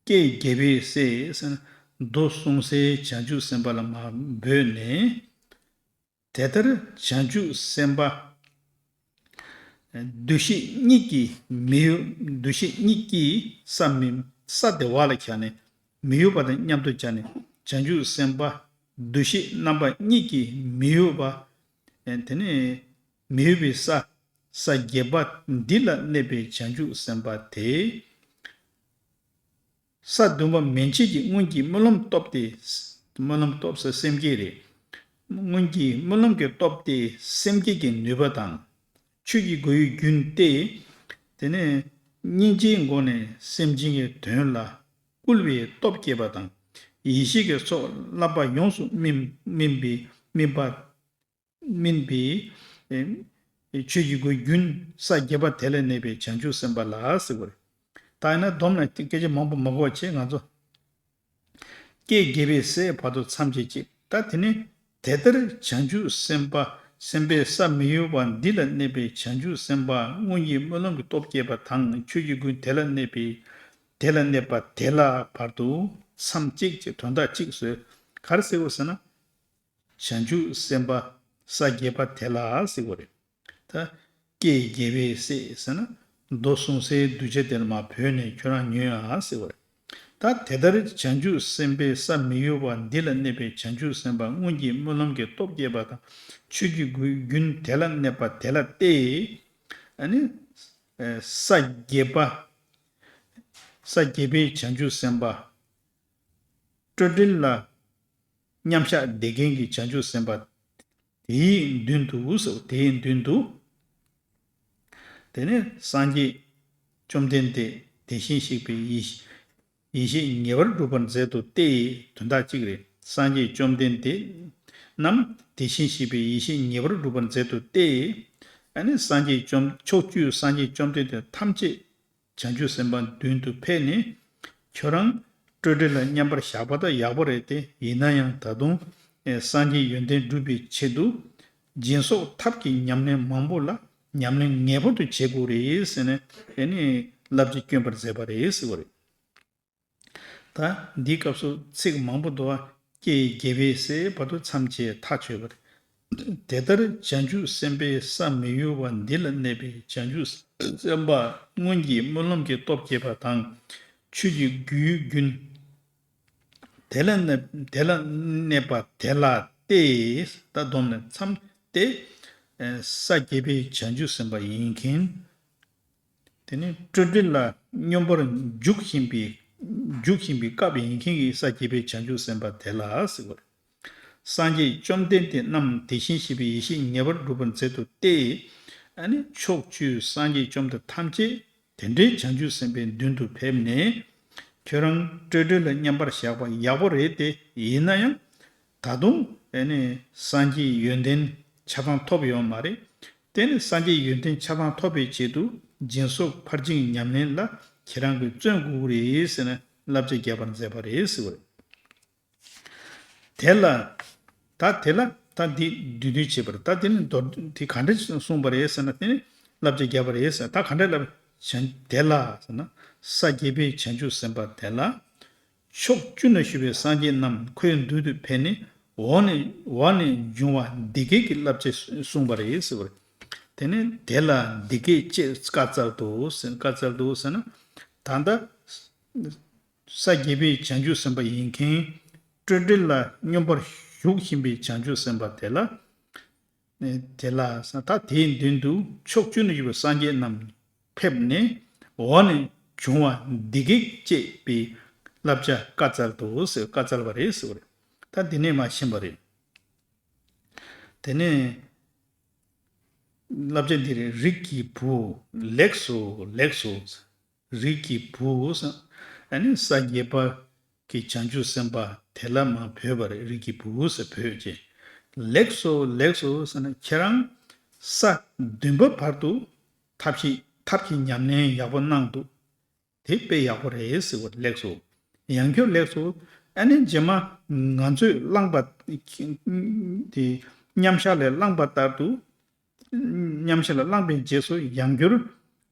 ཀྱེ་རྒྱལ་བའི་སྲས་ཟེར་ན། མདོ་གསུང་སའི་བྱང་ཆུབ་སེམས་དཔའ་ལ་མ་འབོད་ནས། དེ་ལྟར་བྱང་ཆུབ་སེམས་དཔའ། འདུ་ཤེས་གཉིས་ཀྱིས་མི་གཡོ། འདུ་ཤེས་གཉིས་ཀྱིས་ས་མི་ས་དེ་བ་ལ་ཁྱེར་ནས་མི་གཡོ་བ་དང་མཉམ་དུ་སྦྱར་ནས། བྱང་ཆུབ་སེམས་དཔའ་འདུ་ཤེས་རྣམ་པ་གཉིས་ཀྱིས་མི་གཡོ་བ། དེ་ནས་མི་གཡོ་བའི་ས། ས་བརྒྱད་པ་འདི་ལ་གནས་པའི་བྱང་ཆུབ་སེམས་དཔའ་དེ། ས་བདུན་པ་མན་ཆད་ཀྱི་སྔོན་གྱི་སྨོན་ལམ་སྟོབས་ཏེ། སྨོན་ལམ་སྟོབས་ཟེར་སེམས་བསྐྱེད་རེད། སྔོན་གྱི་སྨོན་ལམ་གྱི་སྟོབས་ཏེ་སེམས་བསྐྱེད་ཀྱི་ནུས་པ་དང་། ཆོས་ཀྱི་སྒོའི་རྒྱུན་ཏེ། དེ་ནས་སྙིང་རྗེའི་སྒོ་ནས་སེམས་ཅན་གྱི་དོན་ལ་བསྐུལ་བའི་སྟོབས་བསྐྱེད་པ་དང་། ཡེ་ཤེས་ཀྱི་ཚོགས་བསླབ་པ་ཡོངས་སུ་སྨིན་སྨིན་པའི་སྨིན་པ་སྨིན་པའི་ཨེ་ཆོས་ཀྱི་སྒོའི་རྒྱུན་ས་བརྒྱད་པ་དེ་ལ་གནས་པའི་བྱང་ཆུབ་སེམས་དཔའ་ལ་ཟེར་བ་རེད། ད་ཡིན་ན་སྡོམ་ན་སྐད་ཆ་མང་པོ་མ་གོ་བ་བྱེད་ང་ཚོ། སྐྱེ་དགེ་བའི་སྲས་བར་དུ་མཚམས་བཅད་ཅིག་ད་དེ་ནི་དེ་ལྟར་བྱང་ཆུབ་སེམས་དཔའ་སེམས་དཔའི་ས་མི་གཡོ་བ་འདི་ལ་གནས་པའི་བྱང་ཆུབ་སེམས་དཔའ་སྔོན་གྱི་སྨོན་ལམ་གྱི་སྟོབས་བསྐྱེད་པ་དང་ཆོས་ཀྱི་སྒོ་དེ་ལ་གནས་པའི་དེ་ལ་གནས་པ་དེ་ལ་བར་དུ་མཚམས་གཅིག་ཅེས་དོན་དག་གཅིག་བཟོས། ག་རེ་ཟེར་དགོས་ཟེར་ན། བྱང་ཆུབ་སེམས་དཔའ་ས་བརྒྱད་པ་དེ་ལ་ཟེར་དགོས་རེད། ད་སྐྱེ་དགེ་བའི་སྲས་ཟེར་ན། མདོ་གསུང་སའི་གདུལ་བྱ་དེ་ལ་མ་བོས་ནས་ཁྱོད་རང་ཉོན་ཨ་ཟེར་བ་རེད། ད་དེ་ལྟར་བྱང་ཆུབ་སེམས་དཔའི་ས་མི་གཡོ་བ་འདི་ལ་གནས་པའི་བྱང་ཆུབ་སེམས་དཔའ་སྔོན་གྱི་སྨོན་ལམ་གྱི་སྟོབས་བསྐྱེད་པ་དང་ཆོས་ཀྱི་སྒོའི་རྒྱུན་དེ་ལ་གནས་པ་དེ་ལ་སྟེ། ཨ་ནི། ས་བརྒྱད་པ། ས་བརྒྱད་པའི་བྱང་ཆུབ་སེམས་དཔའ། སྤྲོས་བྲལ་ལ་མཉམ་བཞག་བསྡད་མཁན་གྱི་བྱང་ཆུབ་སེམས་དཔའ། དེའི་མདུན་དུ་ཟེར། དེའི་མདུན་དུ། དེ་ནས་སངས་རྒྱས་བཅོམ་ལྡན་འདས་དེ་བཞིན་གཤེགས་པའི་ཡེ་ཤེས་ཡེ་ཤེས་ངེས་པར་སྒྲུབ་པར་མཛད་དོ་སྟེ་དོན་དག་གཅིག་རེད། སངས་རྒྱས་བཅོམ་ལྡན་འདས་རྣམས་དེ་བཞིན་གཤེགས་པའི་ཡེ་ཤེས་ངེས་པར་སྒྲུབ་པར་མཛད་དོ་སྟེ། ཨ་ནི་སངས་རྒྱས་བཅོམ་ཕྱོགས་བཅུའི་སངས་རྒྱས་བཅོམ་ལྡན་འདས་ཐམས་ཅད་བྱང་ཆུབ་སེམས་དཔའི་མདུན་དུ་ཕེབས་ནས། ཁྱོད་རང་སྤྲོས་བྲལ་ལ་མཉམ་པར་བཞག་པ་དང་ཡག་པོ་རེད་དེ། ཡིན་ན་ཡང་ད་དུང་སངས་རྒྱས་ཡོན་ཏན་སྒྲུབ་པའི་ཆེད་དུ་སྦྱིན་སོགས་ཐབས་ཀྱི་ཉམས་ལེན་མང་པོ་ལ་ཉམས་ལེན་ངེས་པར་དུ་བྱེད་དགོས་རེད་ཟེར་ནས་ཨེ་ནི་བསླབ་བྱ་བསྐྱོན་པར་མཛད་པ་རེད་ཟེར་བ་རེད། ད་འདིའི་སྐབས་སུ་ཚིག་མང་པོ་འདུག་བ། སྐྱེ་དགེ་བའི་སྲས་བར་དུ་མཚམས་བཅད་ཐག་ཆོད་པ་རེད། དེ་ལྟར་བྱང་ཆུབ་སེམས་དཔའི་ས་མི་གཡོ་བ་འདི་ལ་གནས་པའི་བྱང་ཆུབ་སེམས་དཔའ་སྔོན་གྱི་སྨོན་ལམ་གྱི་སྟོབས་བསྐྱེད་པ་དང་ཆོས་ཀྱི་སྒོའི་རྒྱུན། དེ་ལ་གནས་དེ་ལ་གནས་པ་དེ་ལ་སྟེ། ད་སྡོམ་ནས་མཚམས་ཏེ། ས་བརྒྱད་པའི་བྱང་ཆུབ་སེམས་དཔའ་ཡིན་མཁན། དེ་ནི་སྤྲོས་བྲལ་ལ་སྙོམས་པར་འཇུག་བཞིན་པའི་འཇུག་བཞིན་པའི་སྐབས་ཡིན་མཁན་གྱི་ས་བརྒྱད་པའི་བྱང་ཆུབ་སེམས་དཔའ་དེ་ལ་ཟེར་བ་རེད། སངས་རྒྱས་བཅོམ་ལྡན་འདས་རྣམས་དེ་བཞིན་གཤེགས་པའི་ཡེ་ཤེས་ངེས་པར་སྒྲུབ་པར་མཛད་དོ་སྟེ། ཨ་ནི་ཕྱོགས་བཅུའི་སངས་རྒྱས་བཅོམ་ལྡན་ཐམས་ཅད་དེ་འདྲའི་བྱང་ཆུབ་སེམས་དཔའི་མདུན་དུ་ཕེབས་ནས། ཁྱོད་རང་སྤྲོས་བྲལ་ལ་མཉམ་པར་བཞག་པ་ཡག་པོ་རེད་དེ། ཡིན་ན་ཡང་ད་དུང་ཨེ་ནི་སངས་རྒྱས་ཡོན་ཏན་ཆ་ཚང་ཐོབ་ཡོད་མ་རེད། དེ་ནི་སངས་རྒྱས་ཡོན་ཏན་ཆ་ཚང་ཐོབ་པའི་ཆེད་དུ་སྦྱིན་སོགས་ཕར་ཕྱིན་ཉམས་ལེན་ལ་ཁྱེད་རང་གིས་བརྩོན་དགོས་ཀྱི་རེད་ཟེར་ནས་བསླབ་བྱ་རྒྱག་པར་མཛད་པ་རེད་ཟེར་བ་རེད། དེ་ལ། ད་དེ་ལ་ད་འདི་བསྡུས་བསྡུས་བྱེད་པར་ད་དེ་ནི་མདོར་དེ་ག་འདྲ་གསུངས་པ་རེད་ཟེར་ན། དེ་ནི་བསླབ་བྱ་བརྒྱབ་པ་རེད་ཟེར། ད་ག་འདྲ་བསླབ་བྱ་དེ་ལ་ཟེར་ན། ས་བརྒྱད་པའི་བྱང་ཆུབ་སེམས་དཔའ་དེ་ལ། ཕྱོགས་བཅུ་ན་བཞུགས་པའི་སངས་རྒྱས་རྣམས་ཁོའི་མདུན་དུ་ཕེབས་ནས་འོག་ནས་འོག་ནས་འབྱུང་བ་འདི་སྐད་ཀྱི་བསླབ་བྱ་གསུངས་པ་རེད་ཟེར་བ་རེད། དེ་ནི་དེ་ལ་འདི་སྐད་ཅེས་བཀའ་སྩལ་ཏོ་ཟེར། བཀའ་སྩལ་ཏོ་ཟེར་ན། ད་ལྟ། ས་བརྒྱད་པའི་བྱང་ཆུབ་སེམས་དཔའ་ཡིན་མཁན། སྤྲོས་བྲལ་ལ་སྙོམས་པར་ཞུགས་བཞིན་པའི་བྱང་ཆུབ་སེམས་དཔའ་དེ་ལ། དེ་ལ་ད་དེའི་མདུན་དུ་ཕྱོགས་བཅུ་ན་བཞུགས་པའི་སངས་རྒྱས་རྣམས་ཕེབས་ནས་འོག་ནས་འབྱུང་བ་འདི་སྐད་ཅེས་པའི་བསླབ་བྱ་བཀའ་སྩལ་ཏོ་ཟེར། བཀའ་སྩལ་བ་རེད་ཟེར་བ་རེད། ད་འདི་ནས་མར་ཕྱིན་པ་རེད། དེ་ནས་བསླབ་བྱ་འདི་རེད། རིགས་ཀྱི་བུ། ལེགས་སོ། ལེགས་སོ། རིགས་ཀྱི་བུ་ཟེར། ཨ་ནི་ས་བརྒྱད་པ་གི་བྱང་ཆུབ་སེམས་དཔའ་དེ་ལ་མར་བོས་པ་རེད། རིགས་ཀྱི་བུ་ཟེར་བོས་རྗེས། ལེགས་སོ། ལེགས་སོ་ཟེར་ན། ཁྱེད་རང་ས་བདུན་པ་བར་དུ་ཐབས་ཤེས་ཐབས་ཀྱི་ཉམས་ལེན་ཡག་པོ་གནང་འདུག་དེ་དཔེ་ཡག་པོ་རེད་ཟེར་བ་ལེགས་སོ། ཡང་བསྐྱར་ལེགས་སོ། ཨ་ནི་རྗེས་མ་ང་ཚོས་བླངས་པ་དེ་མཉམ་བཞག་ལས་བླངས་པ་ལྟར་དུ། མཉམ་བཞག་ལས་བླངས་པའི་རྗེས་སུ་ཡང་བསྐྱར་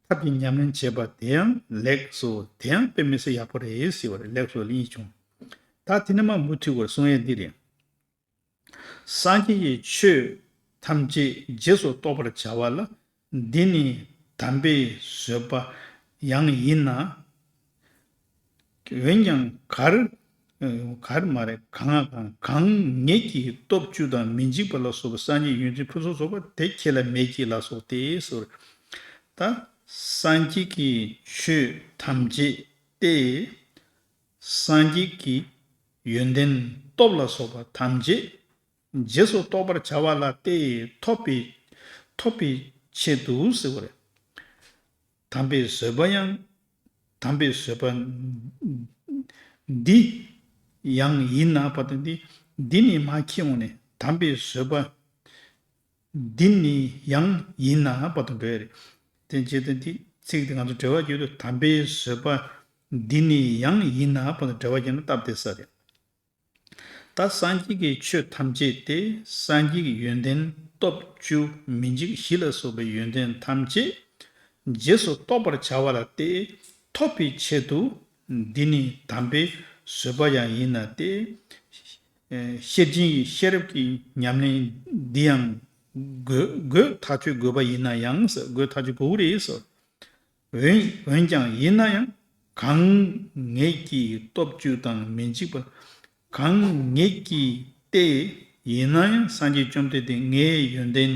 ཐབས་ཀྱི་ཉམས་ལེན་བྱེད་པ་དེ་ཡང་ལེགས་སོ། དེ་ཡང་དཔེ་མི་སྲིད་ཡག་པོ་རེད་ཟེར་བ་རེད། ལེགས་སོ་ལ་གཉིས་བྱུང་། ད་དེ་ནས་མར་མུ་མཐུད་པར་གསུང་ཡས་འདི་རེད། སངས་རྒྱས་ཀྱི་ཆོས་ཐམས་ཅད་རྗེས་སུ་རྟོགས་པར་བྱ་བ་ལ། འདི་ནི་དམ་པའི་བཟོད་པ་ཡང་ཡིན་ན། འོན་ཀྱང་གར། གར་མ་རེད། གང་གང་གང་ཉིད་ཀྱི་སྟོབས་བཅུ་དང་མི་འཇིགས་པ་ལ་སོགས་པ་སངས་རྒྱས་ཡོན་ཏན་ཕུན་སུམ་ཚོགས་པ་དེ་ཁྱེད་ལ་མེད་ཀྱི་ལ་སོགས་ཏེ་ཟེར། ད་སངས་རྒྱས་ཀྱི་ཆོས་ཐམས་ཅད་ཏེ། སངས་རྒྱས་ཀྱི་ཡོན་ཏན་སྟོབས་ལ་སོགས་པ་ཐམས་ཅད་ རྗེས་སུ་རྟོགས་པར་བྱ་བ་ལ་སྟེ་ཐོབ་པའི་ཐོབ་པའི་ཆེད་དུ་ཟེར་བ་རེད། དམ་པའི་བཟོད་པ་ཡང་། དམ་པའི་བཟོད་པ་འདི་ཡང་ཡིན་ན་བར་དུ་འདི་འདི་ནི་མ་ཁྱེར་འོང་ནས་དམ་པའི་བཟོད་པ་འདི་ནི་ཡང་ཡིན་ན་བར་དུ་འགྲོ་ཡ་རེད། དེ་བྱེད་དུ་འདི་ཚིག་དེ་ང་ཚོ་འགྲེལ་བ་བརྒྱུད་དུ་དམ་པའི་བཟོད་པ་འདི་ནི་ཡང་ཡིན་ན་བར་དུ་འགྲེལ་བ་བརྒྱུད་ན་སྟབས་བདེ་ས་རེད། ད་སངས་རྒྱས་ཀྱི་ཆོས་ཐམས་ཅད་དེ་སངས་རྒྱས་ཀྱི་ཡོན་ཏན་སྟོབས་བཅུ་མི་འཇིགས་བཞི་ལ་སོགས་པའི་ཡོན་ཏན་ཐམས་ཅད་རྗེས་སུ་རྟོགས་པར་བྱ་བ་ལ་སྟེ་ཐོབ་པའི་ཆེད་དུ་འདི་ནི་དམ་པའི་བཟོད་པ་ཡང་ཡིན་ན་སྟེ། ཤེར་ཕྱིན་གྱི་ཤེས་རབ་ཀྱི་ཉམས་ལེན་འདི་ཡང་དགོས་དགོས་ཐག་ཆོད་དགོས་པ་ཡིན་ན་ཡང་ཟེར། དགོས་ཐག་ཆོད་དགོས་ཀྱི་རེད་ཟེར། འོན་འོན་ཀྱང་ཡིན་ན་ཡང་གང་ངེད་ཀྱིས་སྟོབས་བཅུ་དང་མི་འཇིགས་པ། གང་ངེད་ཀྱིས་ཏེ་ཡིན་ན་ཡང་སངས་རྒྱས་བཅོམ་ལྡན་འདས་ངའི་ཡོན་ཏན་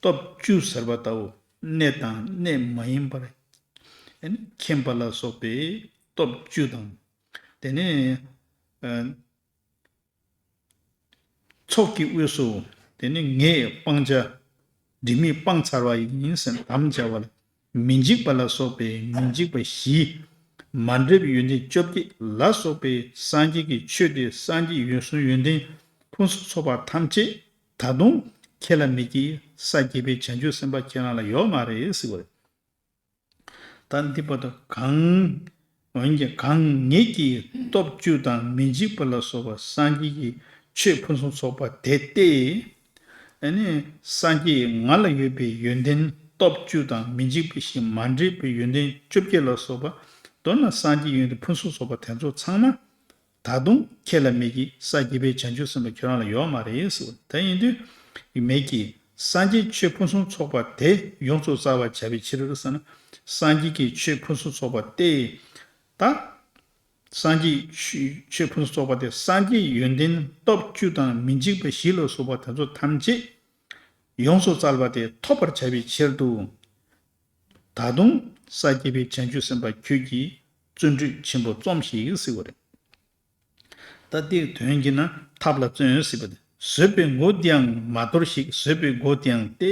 སྟོབས་བཅུ་ཟེར་བ་ལྟ་བུ་གནས་དང་གནས་མ་ཡིན་པར་མཁྱེན་པ་ལ་སོགས་པའི་སྟོབས་བཅུ་དང་། དེ་ནས་ཚོགས་ཀྱི་དབུས་སུ་དེ་ནི་ངས་སྤང་བྱ་སྒྲིབ་མེད་སྤངས་ཚར་བ་ཡིན་ཟེར་དམ་བཅའ་བ་ལ་མི་འཇིགས་པ་ལ་སོགས་པའི་མི་འཇིགས་པ་བཞི། མ་འདྲེས་པའི་ཡོན་ཏན་བཅོ་བརྒྱད་ལ་སོགས་པའི་སངས་རྒྱས་ཀྱི་ཆོས་དེ་སངས་རྒྱས་ཡོན་གསུམ་ཡོན་ཏན་ཕུན་སུམ་ཚོགས་པ་ཐམས་ཅད་ད་དུང་ཁྱེད་ལ་མེད་ཀྱི་ས་བརྒྱད་པའི་བྱང་ཆུབ་སེམས་དཔའ་ཁྱེད་རང་ལ་ཡོད་མ་རེད་ཟེར་བ་རེད། ད་འདི་བར་དུ་གང་། འོན་ཀྱང་གང་ངེད་ཀྱིས་སྟོབས་བཅུ་དང་མི་འཇིགས་པ་ལ་སོགས་པ་སངས་རྒྱས་ཀྱི་ཆོས་ཕུན་སུམ་ཚོགས་པ་དེ་སྟེ། ཨ་ནི་སངས་རྒྱས་ང་ལ་ཡོད་པའི་ཡོན་ཏན་སྟོབས་བཅུ་དང་མི་འཇིགས་པ་བཞི། མ་འདྲེས་པའི་ཡོན་ཏན་བཅོ་བརྒྱད་ལ་སོགས་པ། མདོར་ན་སངས་རྒྱས་ཡོན་ཏན་ཕུན་སུམ་ཚོགས་པ་དེ་ཚོ་ཚང་མ་ད་དུང་ཁྱེད་ལ་མེད་ཀྱི་ས་བརྒྱད་པའི་བྱང་ཆུབ་སེམས་དཔའ་ཁྱོད་རང་ལ་ཡོད་མ་རེད་ཟེར་བ་དེ་ཡིན་དུས། མེད་ཀྱི་སངས་རྒྱས་ཆོས་ཕུན་སུམ་ཚོགས་པ་དེ་ཡོངས་སུ་བཙལ་བར་བྱ་བའི་ཕྱིར་ཟེར་ན། སངས་རྒྱས་ཀྱི་ཆོས་ཕུན་སུམ་ཚོགས་པ་སྟེ། ད་སངས་རྒྱས་ཆོས་ཆོས་ཕུན་སུམ་ཚོགས་པ་དེ་སངས་རྒྱས་ཡོན་ཏན་སྟོབས་བཅུ་དང་མི་འཇིགས་པ་བཞི་ལ་སོགས་པ་དེ་ཚོ་ཐམས་ཅད་ཡོངས་སུ་བཙལ་བ་དེ་ཐོབ་པར་བྱ་བའི་ཕྱིར་དུ། ད་དུང་ས་བརྒྱད་པའི་བྱང་ཆུབ་སེམས་དཔའ་ཁྱོད་ཀྱིས་བརྩོན་འགྲུས་ཆེན་པོ་རྩོམས་ཤིག་ཟེར་བ་རེད། ད་དེའི་དོན་གྱིས་ན་ཐབས་ལ་བརྩོན་ཟེར་བ་དེ། བཟོད་པའི་སྒོ་འདི་ཡང་མ་དོར་ཞིག། བཟོད་པའི་སྒོ་དེ་ཡང་སྟེ།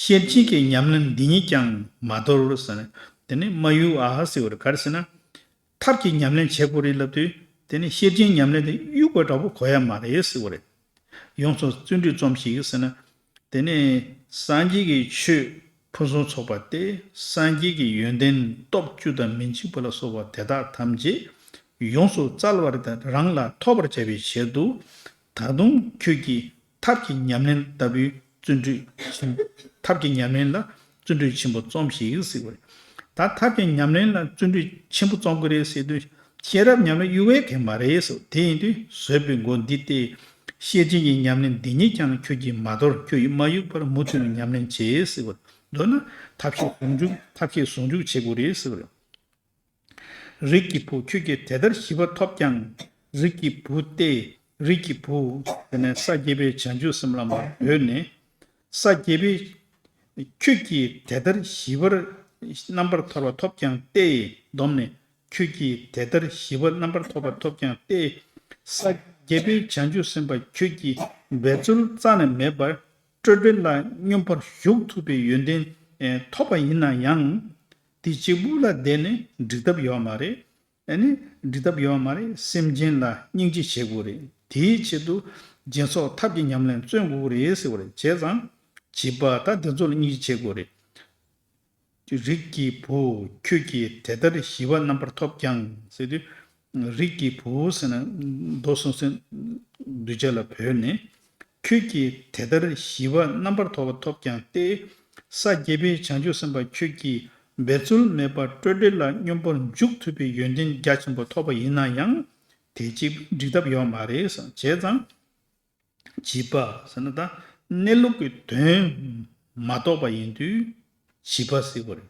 ཤེར་ཕྱིན་གྱི་ཉམས་ལེན་འདི་ཉིད་ཀྱང་མ་དོར་ཟེར་ནས། དེ་ནི་མ་གཡུག་ཨ་ཟེར་བ་རེད། ག་རེ་ཟེར་ན། ཐབས་ཀྱི་ཉམས་ལེན་བྱེད་དགོས་རེད་ལབ་དུས། དེ་ནི་ཤེར་ཕྱིན་ཉམས་ལེན་དེ་གཡུག་པ་འདྲ་པོ་གོ་ཡ་མ་རེད་ཟེར་བ་རེད། ཡོངས་སུ་བརྩོན་འགྲུས་རྩོམས་ཤིག་ཟེར་ན། དེ་ནས་སངས་རྒྱས་ཀྱི་ཆོས་ཕུན་སུམ་ཚོགས་པ་སྟེ། སངས་རྒྱས་ཀྱི་ཡོན་ཏན་སྟོབས་བཅུ་དང་མི་འཇིགས་པ་ལ་སོགས་པ་དེ་དག་ཐམས་ཅད་ཡོངས་སུ་བཙལ་བ་རེད། རང་ལ་ཐོབ་པར་བྱ་བའི་ཆེད་དུ། ད་དུང་ཁྱོད་ཀྱིས་ཐབས་ཀྱི་ཉམས་ལེན་ལྟ་བུའི་བརྩོན་འགྲུས་ཆེན། ཐབས་ཀྱི་ཉམས་ལེན་ལ་བརྩོན་འགྲུས་ཆེན་པོ་རྩོམས་ཤིག་ཟེར་བ་རེད། ད་ཐབས་ཀྱི་ཉམས་ལེན་ལ་བརྩོན་འགྲུས་ཆེན་པོ་རྩོམ་གྱི་རེད་ཟེར་དུས། ཤེས་རབ་ཉམས་ལེན་གཡུག་པའི་གེ་མ་རེད་ཟེར། དེ་ཡིན་དུས་བཟོད་པའི་སྒོ་འདི་སྟེ། ཤེར་ཕྱིན་གྱི་ཉམས་ལེན་འདི་ཉིད་ཀྱང་ཁྱོད་ཀྱིས་མ་དོར། ཁྱོད་ཀྱིས་མ་གཡུག་པར་མུ་མཐུད་ནས་ཉམས་ལེན་བྱེད་ཟེར་བ། མདོར་ན་ཐབས་ཤེས་ཟུང་འཇུག་ཐབས་ཤེས་ཟུང་འཇུག་བྱེད་དགོས་རེད་ཟེར་བ་རེད། རིགས་ཀྱི་བུ་ཁྱོད་ཀྱིས་དེ་ལྟར་ཞི་བ་ཐོབ་ཀྱང་། རིགས་ཀྱི་བུ་སྟེ། རིགས་ཀྱི་བུ་དེ་ནས་ས་བརྒྱད་པའི་བྱང་ཆུབ་སེམས་ལ་མར་བོས་ནས། ས་བརྒྱད་པའི་ཁྱོད་ཀྱིས་དེ་ལྟར་ཞི་བར་རྣམ་པར་ཐར་པ་ཐོབ་ཀྱང་སྟེ། བསྡོམས་ནས་ཁྱོད་ཀྱིས་དེ་ལྟར་ཞི་བར་རྣམ་པར་ཐར་པ་ཐོབ་ཀྱང་སྟེ། ས་བརྒྱད་པའི་བྱང་ཆུབ་སེམས་དཔའ་ཁྱོད་ཀྱིས་འབད་རྩོལ་རྩ་ནས་མེད་པར་སྤྲོས་བྲལ་ལ་སྙོམས་པར་ཞུགས་ཐུབ་པའི་ཡོན་ཏན་ཐོབ་པ་ཡིན་ན་ཡང་། དེ་གཅིག་པུ་ལ་བརྟེན་ནས་འགྲིག་ཐབས་ཡོད་མ་རེད། ཨ་ནི་འགྲིག་ཐབས་ཡོད་མ་རེད། སེམས་ཅན་ལ་སྙིང་རྗེ་བྱེད་དགོས་རེད། དེའི་ཆེད་དུ་སྦྱིན་སོགས་ཐབས་ཀྱི་ཉམས་ལེན་བརྩོན་དགོས་རེད་ཟེར་བ་རེད། བྱས་ཙང་བྱིས་པ་ད་དེ་ཚོ་ལ་སྙིང་རྗེ་བྱེད་དགོས་རེད། རིགས་ཀྱི་བུ་ཁྱོད་ཀྱིས་དེ་ལྟར་ཞི་བ་རྣམ་པར་ཐོབ་ཀྱང་ཟེར་དུས། རིགས་ཀྱི་བུ་ཟེར་ན་མདོ་གསུམ་གསུམ་གདུལ་བྱ་ལ་བོས་ནས། ཁྱོད་ཀྱིས་དེ་ལྟར་ཞི་བ་རྣམ་པར་ཐོབ་པ་ཐོབ་ཀྱང་སྟེ། ས་བརྒྱད་པའི་བྱང་ཆུབ་སེམས་དཔའ་ཁྱོད་ཀྱིས་འབད་རྩོལ་མེད་པར་སྤྲོས་བྲལ་ལ་སྙོམས་པར་འཇུག་ཐུབ་པའི་ཡོན་ཏན་རྒྱ་ཆེན་པོ་ཐོབ་པ་ཡིན་ན་ཡང་། དེ་གཅིག་འགྲིག་ཐབས་ཡོད་མ་རེད་བསམ། བྱས་ཙང་། བྱིས་པ་ཟེར་ན་ད་གནས་ལུགས་ཀྱི་དོན་མ་རྟོགས་པ་ཡིན་དུས་བྱིས་པ་ཟེར་དགོས་རེད།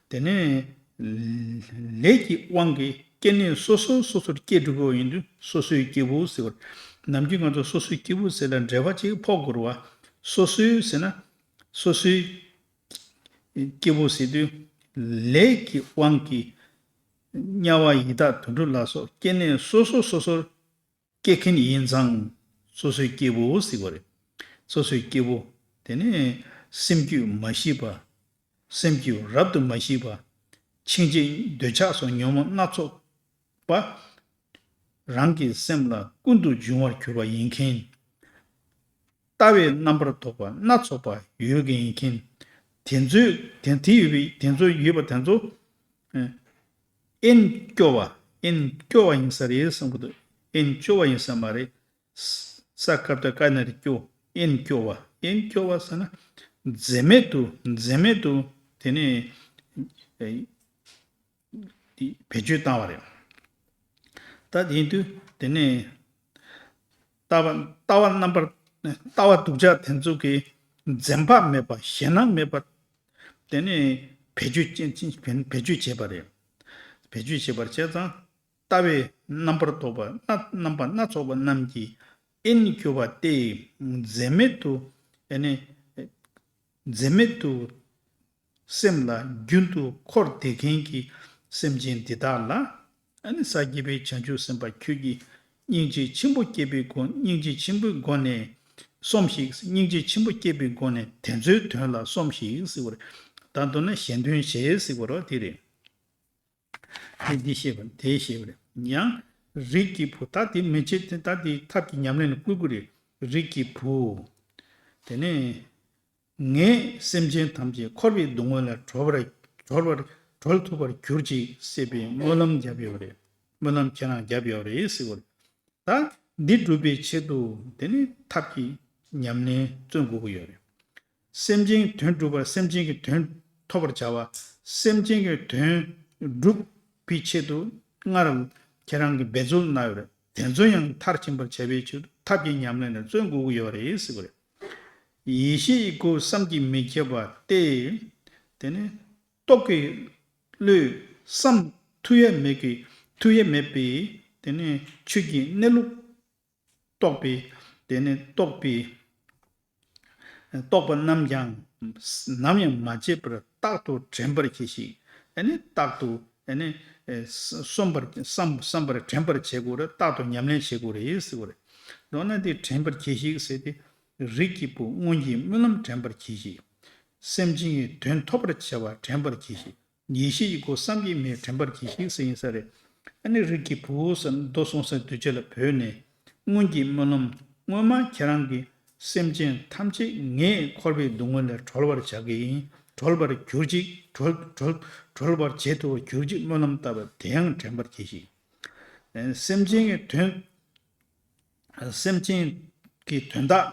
དེ་ནས་ལས་ཀྱི་དབང་གིས་སྐྱེ་གནས་སོ་སོ་སོ་སོར་སྐྱེ་འགྲོ་གི་ཡོད་ཡིན་དུས་སོ་སོའི་སྐྱེ་བོ་ཟེར་བ་རེད། ནམ་རྒྱུན་ང་ཚོ་སོ་སོའི་སྐྱེ་བོ་ཟེར་ལ་འབྲེལ་བ་གཅིག་ཕོག་དགོས་རེད་བ། སོ་སོའི་ཟེར་ན་སོ་སོའི་སྐྱེ་བོ་ཟེར་དུས་ལས་ཀྱི་དབང་གིས་དམྱལ་བ་ཡི་དྭགས་དུད་འགྲོ་ལ་སོགས་སྐྱེ་གནས་སོ་སོ་སོ་སོར་སྐྱེ་མཁན་ཡིན་ཙང་ སོ་སོའི་སྐྱེ་བོ་ཟེར་བ་རེད། སོ་སོའི་སྐྱེ་བོ། དེ་ནས་སེམས་རྒྱུད་མ་ཞི་བ། སེམས་རྒྱུད་རབ་ཏུ་མ་ཞི་བ། འཆིང་བྱེད་འདོད་ཆགས་སོགས་ཉོན་མོངས་སྣ་ཚོགས་པ། རང་གི་སེམས་ལ་ཀུན་ཏུ་འབྱུང་བར་གྱུར་པ་ཡིན་མཁན། ལྟ་བའི་རྣམ་པར་རྟོག་པ་སྣ་ཚོགས་པ་ཡོད་མཁན་ཡིན་མཁན། དེ་ཚོས་དེ་དེ་ཡོད་པའི་དེ་ཚོ་ཡོད་པ་དེ་ཚོ། ཨེ། དབྱིན་སྐྱོ་བ། དབྱིན་སྐྱོ་བ་ཡིན་ས་རེད་བསམ་གྱི་འདུག་དབྱིན་སྐྱོ་བ་ཡིན་ས་མ་རེད། ས་སྐབས་དང་ཀ་ན་རེ་སྐྱོ། དབྱིན་སྐྱོ་བ། དབྱིན་སྐྱོ་བ་ཟེར་ན། འཛད་མེད་དུ། འཛད་མེད་དུ། དེ་ནས། ཨེ། བེད་སྤྱོད་བཏང་བ་རེད། ད་དེ་ཡིན་དུས་དེ་ནས་ལྟ་བ་ལྟ་བ་རྣམ་པར་ལྟ་བ་སྡུག་ཅག་དེ་ཚོ་གི་འཛེམ་བག་མེད་པ། ཞེད་སྣང་མེད་པ། དེ་ནས་བེད་སྤྱོད་ཅན་ཅན་བེད་སྤྱོད་བྱེད་པ་རེད། བེད་སྤྱོད་བྱེད་པར་བྱས་ཙང་ལྟ་བའི་རྣམ་པར་རྟོག་པ་སྣ་རྣམ་པ་སྣ་ཚོགས་པ་རྣམས་ཀྱིས་དབྱིན་སྐྱོ་བ་སྟེ། འཛེམ་མེད་དུ། ཨ་ནི། འཛེམ་མེད་དུ། སེམས་ལ་རྒྱུན་དུ་འཁོར་བསྡད་མཁན་གྱི་སེམས་ཅན་འདི་དག་ལ། ཨ་ནི་ས་སྐྱེས་པའི་བྱང་ཆུབ་སེམས་དཔའ་ཁྱོད་ཀྱིས་སྙིང་རྗེ་ཆེན་པོ་བསྐྱེད་པའི་སྒོ། སྙིང་རྗེ་ཆེན་པོའི་སྒོ་ནས་སོམས་ཤིག་སྙིང་རྗེ་ཆེན་པོ་བསྐྱེད་པའི་སྒོ་ནས་དེ་ཚོའི་དོན་ལ་སོམས་ཤིག་ཟེར་བ་རེད། ད་མདོར་ན་གཞན་དོན་བྱེད་ཟེར་བ་རེད་དེ་རེད། དེ་འདི་ཤེས་པ་དེ་ཤེས་པ་རེད། ཡང་རིགས་ཀྱི་བུ། ད་དེ་མི་བྱེད་དེ། ད་དེ་ཐབས་ཀྱི་ཉམས་ལེན་ལ་བསྐུལ་དགོས་རེད། རིགས་ཀྱི་བུ། དེ་ནས། ངས་སེམས་ཅན་ཐམས་ཅད་འཁོར་བའི་སྡུག་བསྔལ་ལས་གྲོལ་བར་གྲོལ་བར་གྲོལ་ཐུབ་པར་གྱུར་ཅིག་ཟེར་བའི་སྨོན་ལམ་བརྒྱབ་ཡོད་རེད། སྨོན་ལམ་ཁྱེད་རང་བརྒྱབ་ཡོད་རེད་ཟེར་བ་རེད། ད་འདི་སྒྲུབ་པའི་ཆེད་དུ་དེ་ནི་ཐབས་ཀྱི་ཉམས་ལེན་བརྩོན་དགོས་ཀྱི་ཡོད་རེད། སེམས་ཅན་དོན་སྒྲུབ་པར། སེམས་ཅན་གྱི་དོན་ཐོབ་པར་བྱ་བ། སེམས་ཅན་གྱི་དོན་སྒྲུབ་པའི་ཆེད་དུ་སྔར་ཁྱེད་རང་གིས་འབད་རྩོལ་གནང་ཡོད་རེད། དེ་ཚོ་ཡང་མཐར་ཕྱིན་པར་བྱ་བའི་ཆེད་དུ་ཐབས་ཀྱི་ཉམས་ལེན་ལ་བརྩོན་དགོས་ཀྱི་ཡོད་རེད་ཟེར་བ་རེད། ཡེ་ཤེས་ཀྱི་སྒོ་བསམ་གྱིས་མི་ཁྱབ་པ་སྟེ། དེ་ནི་རྟོག་གེའི་བློས་བསམ་ཐུབ་ཡས་མེད་ཀྱི་ཐུབ་ཡས་མེད་པའི་དེ་ནི་ཆོས་ཀྱི་གནས་ལུགས་རྟོགས་པའི། དེ་ནི་རྟོགས་པའི། རྟོགས་པ་རྣམས་ཀྱང་ནམ་ཡང་མ་བརྗེད་པར་རྟག་ཏུ་དྲན་པར་གྱིས་ཤིག་ཨ་ནི་རྟག་ཏུ་ཨ་ནི་བསམ་པར་བསམ་བསམ་པར་དྲན་པར་བྱེད་དགོས་རེད། རྟག་ཏུ་ཉམས་ལེན་བྱེད་དགོས་རེད་ཟེར་དགོས་རེད། མདོར་ན་དེ་དྲན་པར་གྱིས་ཤིག་ཟེར་ཏེ། རིགས་ཀྱི་བུ། སྔོན་གྱི་སྨོན་ལམ་དྲན་པར་གྱིས་ཤིག་སེམས་ཅན་གྱི་དོན་ཐོབ་པར་བྱ་བ་དྲན་པར་གྱིས་ཤིག་ཡེ་ཤེས་ཀྱི་སྒོ་བསམ་གྱིས་མི་དྲན་པར་གྱིས་ཤིག་ཟེར་ཡིན་ས་རེད། ཨ་ནི་རིགས་ཀྱི་བུ་ཟེར་མདོ་གསུང་སའི་དུས་ཆེན་ལ་བོས་ནས། སྔོན་གྱི་སྨོན་ལམ། སྔོན་མ་ཁྱེད་རང་གིས་སེམས་ཅན་ཐམས་ཅད་ངས་འཁོར་བའི་སྡུག་བསྔལ་ལས་གྲོལ་བར་བྱ་གི་ཡིན། གྲོལ་བར་གྱུར་ཅིག་གྲོལ་གྲོལ་གྲོལ་བར་བྱེད་ཐུབ་པར་གྱུར་ཅིག་སྨོན་ལམ་བཏབ་པ་དེ་ཡང་དྲན་པར་གྱིས་ཤིག་སེམས་ཅན་གྱི་དོན། སེམས་ཅན་གྱི་དོན་དག་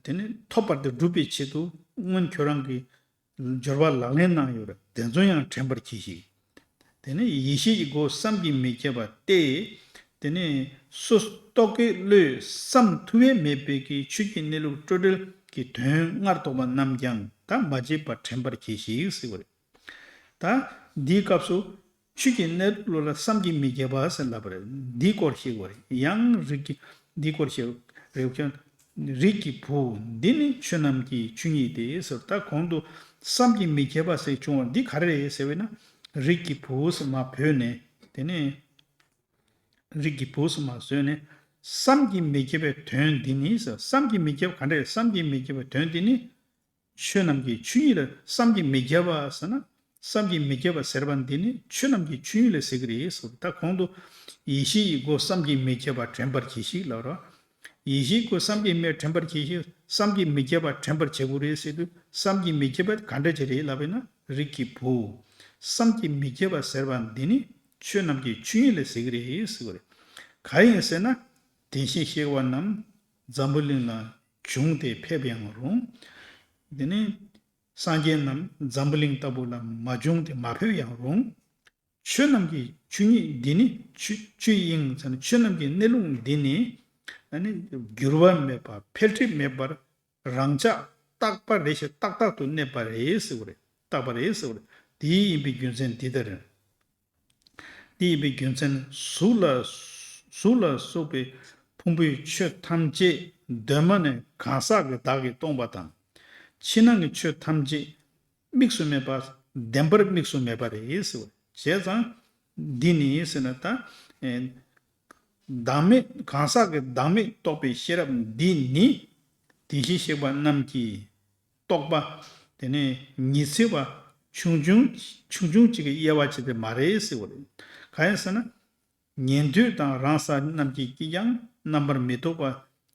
དེ་ནི་ཐོབ་པར་དེ་སྒྲུབ་པའི་ཆེད་དུ་སྔོན་ཁྱོད་རང་གིས་སྦྱོར་བ་ལག་ལེན་གནང་ཡོད་རེད། དེ་ཚོ་ཡང་དྲན་པར་གྱིས་ཤིག་དེ་ནས་ཡེ་ཤེས་ཀྱི་སྒོ་བསམ་གྱིས་མི་ཁྱབ་པ་སྟེ། དེ་ནས་སོ་རྟོག་གེའི་བློས་བསམ་ཐུབ་ཡས་མེད་པའི་གི་ཆོས་ཀྱི་གནས་ལུགས་སྤྲོས་བྲལ་གྱི་དོན་སྔར་རྟོགས་པ་རྣམས་ཀྱང་ད་མ་བརྗེད་པར་དྲན་པར་གྱིས་ཤིག་ཟེར་བ་རེད། ད་འདིའི་སྐབས་སུ་ཆོས་ཀྱི་གནས་ལུགས་ལ་བསམ་གྱིས་མི་ཁྱབ་པ་ཟེར་ལབ་པ་རེད། འདིའི་སྐོར་བཤད་དགོས་རེད། ཡང་རིགས་ཀྱི་འདིའི་སྐོར་བཤད་རེད། རིགས་ཀྱི་བུ། འདི་ནི་ཆོས་རྣམས་ཀྱི་ཆོས་ཉིད་དེ་ཟེར། ད་གོང་དུ་བསམ་གྱིས་མི་ཁྱབ་པ་ཟེར་བྱུང་བ་འདི་ག་རེ་རེད་ཟེར་བས་ན། རིགས་ཀྱི་བུ་ཟེར་མ་བོས་ནས། དེ་ནས་རིགས་ཀྱི་བུ་ཟེར་མ་བཟོས་ནས། བསམ་གྱིས་མི་ཁྱབ་པའི་དོན་འདི་ནི་ཟེར། བསམ་གྱིས་མི་ཁྱབ་ག་འདྲས། བསམ་གྱིས་མི་ཁྱབ་པའི་དོན་འདི་ནི། ཆོས་རྣམས་ཀྱི་ཆོས་ཉིད་ལ་བསམ་གྱིས་མི་ཁྱབ་པ་ཟེར་ན། བསམ་གྱིས་མི་ཁྱབ་པ་ཟེར་བ་འདི་ནི་ཆོས་རྣམས་ཀྱི་ཆོས་ཉིད་ལ་ཟེར་གྱི་རེད་ཟེར། ད་གོང་དུ་ཡེ་ཤེས་ཀྱི་སྒོ་བསམ་གྱིས་མི་ཁྱབ་པ་དྲན་པར་གྱིས་ཤིག་ལབ་རོགས། ཡེ་ཤེས་ཀྱི་སྒོ་བསམ་གྱིས་མི་དྲན་པར་གྱིས་ཤིག་བསམ་གྱིས་མི་ཁྱབ་པ་དྲན་པར་བྱེད་དགོས་རེད་ཟེར་དུས། བསམ་གྱིས་མི་ཁྱབ་པ་ག་འདྲ་ཅིག་རེད་ལབ་པས་ན། རིགས་ཀྱི་བུ། བསམ་གྱིས་མི་ཁྱབ་པ་ཟེར་བ་འདི་ནི་ཆོས་རྣམས་ཀྱི་ཆོས་ཉིད་ལ་ཟེར་གྱི་རེད་ཟེར་བ་རེད། གང་ཡིན་ཟེར་ན། དེ་བཞིན་གཤེགས་པ་རྣམས་འཛམ་བུ་གླིང་ལ་བྱུང་སྟེ་ཕེབས་ཡང་རུང་། དེ་ནི་སངས་རྒྱས་རྣམས་འཛམ་བུ་གླིང་ལྟ་བུ་ལ་མ་བྱུང་སྟེ་མ་ཕེབས་ཡང་རུང་། ཆོས་རྣམས་ཀྱི་ཆོས་ཉིད་འདི་ནི་ཆོས་ཆོས་དབྱིངས་ཟེར་ན། ཆོས་རྣམས་ཀྱི་གནས་ལུགས་འདི་ནི། ཨ་ནི་འགྱུར་བ་མེད་པ། འཕེལ་འགྲིབ་མེད་པར་རང་ཆགས་རྟག་པ་རེ་ཞིག་ཏག་ཏག་ཏུ་གནས་པ་རེད་ཟེར་བ་རེད། རྟག་པ་རེད་ཟེར་བ་རེད། དེ་ཡིན་པའི་རྒྱུ་མཚན་འདི་ལྟར། དེ་ཡིན་པའི་རྒྱུ་མཚན། གཟུགས་ལ་གཟུགས་ལ་སོགས་པའི་ཕུང་པོའི་ཆོས་ཐམས་ཅད་གདོད་མ་ནས་གང་ཟག་གི་བདག་གིས་སྟོང་པ་དང་། ཕྱི་ནང་གི་ཆོས་ཐམས་ཅད་དམིགས་སུ་མེད་པ། བདེན་པར་དམིགས་སུ་མེད་པ་རེད་ཟེར་བ། བྱས་ཙང་འདི་ནི་ཟེར་ན། ད་ཨེ། བདག་མེད་གང་ཟག་གི་བདག་མེད་རྟོགས་པའི་ཤེས་རབ་འདི་ནི་དེ་བཞིན་གཤེགས་པ་རྣམས་ཀྱི་རྟོགས་པ་དེ་ནི་ཉི་ཚེ་བ་ཆུང་ཆུང་ཆུང་ཆུང་གཅིག་གི་དབྱེ་བ་ཕྱེ་སྟེ་མ་རེད་ཟེར་བ་རེད། གང་ཡིན་ཟེར་ན། ཉན་ཐོས་དང་རང་སངས་རྣམས་ཀྱིས་ཀྱང་རྣམ་པར་མི་རྟོག་པ་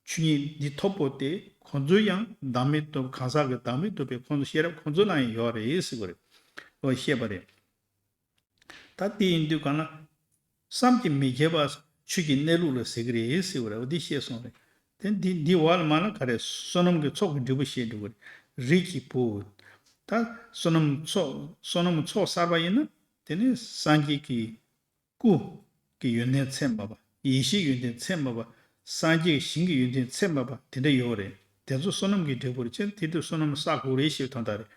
ཆོས་ཉིད་འདི་ཐོབ་པོ་སྟེ། ཁོ་ཚོ་ཡང་བདག་མེད་རྟོགས་གང་ཟག་གི་བདག་མེད་རྟོགས་པའི་ཁོ་ཚོ་ཤེས་རབ་ཁོ་ཚོ་ལ་ཡང་ཡོད་རེད་ཟེར་བ་རེད། འོ་བཤད་པ་རེད། ད་དེ་ཡིན་དུས་གང་ལ། བསམ་གྱིས་མི་ཁྱབ་པ་ཆོས་ཀྱི་གནས་ལུགས་ལ་ཟེར་གྱི་རེད་ཟེར་བ་རེད། འོ་འདི་བཤད་སོང་རེད། དེ་འདི་འདི་བར་ལ་མ་ལ་ག་རེ་བསོད་ནམས་ཀྱི་ཚོགས་ཀྱི་འབྲས་བུ་བཤད་འགྲོ་གི་རེད། རིགས་ཀྱི་བུ། ད་བསོད་ནམས་ཚོགས་བསོད་ནམས་ཚོགས་བསགས་པ་ཡིན་ན། དེ་ནི་སངས་རྒྱས་ཀྱི་སྐུ་གི་ཡོན་ཏན་ཚད་མ་པ། ཡེ་ཤེས་ཡོན་ཏན་ཚད་མ་པ། སངས་རྒྱས་ཞིང་གི་ཡོན་ཏན་ཚད་མ་པ་དེ་འདྲ་ཡོད་རེད། དེ་ཚོ་བསོད་ནམས་ཀྱི་འབྲས་བུར་བྱས། དེ་དུས་བསོད་ནམས་བསགས་དགོས་རེད་ཞེས་པའི་དོན་དག་རེད།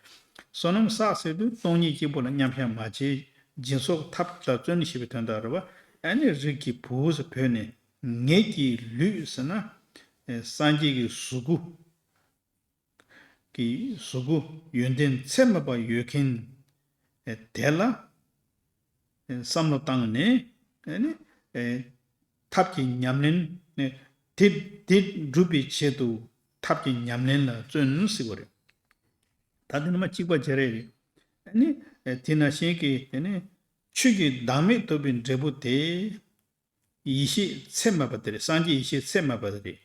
བསོད་ནམས་བསགས་ཟེར་དུས་སྟོང་ཉིད་གཅིག་པུ་ལ་མཉམ་བཞག་མ་བྱེད། སྦྱིན་སོགས་ཐབས་ལ་བརྩོན་ཞེས་པའི་དོན་དག་རེད་བ། ཨ་ནི་རིགས་ཀྱི་བུ་ཟེར་བོས་ནས། ངེད་ཀྱི་ལུས་ཟེར་ན། ཨེ་སངས་རྒྱས་ཀྱི་གཟུགས་སྐུ། ཀྱི་གཟུགས་སྐུ་ཡོན་ཏན་ཚད་མེད་པ་ཡོད་མཁན། ཨེ་དེ་ལ་ཨེ་བསམ་བློ་བཏང་ནས། ཨེ་ནི་ཨེ་ཐབས་ཀྱི་ཉམས་ལེན་ནི་དེ་དེ་སྒྲུབ་པའི་ཆེད་དུ་ཐབས་ཀྱི་ཉམས་ལེན་ལ་བརྩོན་ཟེར་བ་རེད། ད་དེ་ནི་མ་གཅིག་པ་བྱས་རེད། ཨེ་ནི་ཨེ་དེ་ནང་བཞིན་གྱི་དེ་ནི་ཆོས་ཀྱི་བདག་མེད་རྟོགས་པའི་འབྲས་བུ་དེ། ཡེ་ཤེས་ཚད་མེད་པ་དེ་རེད། སངས་རྒྱས་ཡེ་ཤེས་ཚད་མེད་པ་དེ་རེད།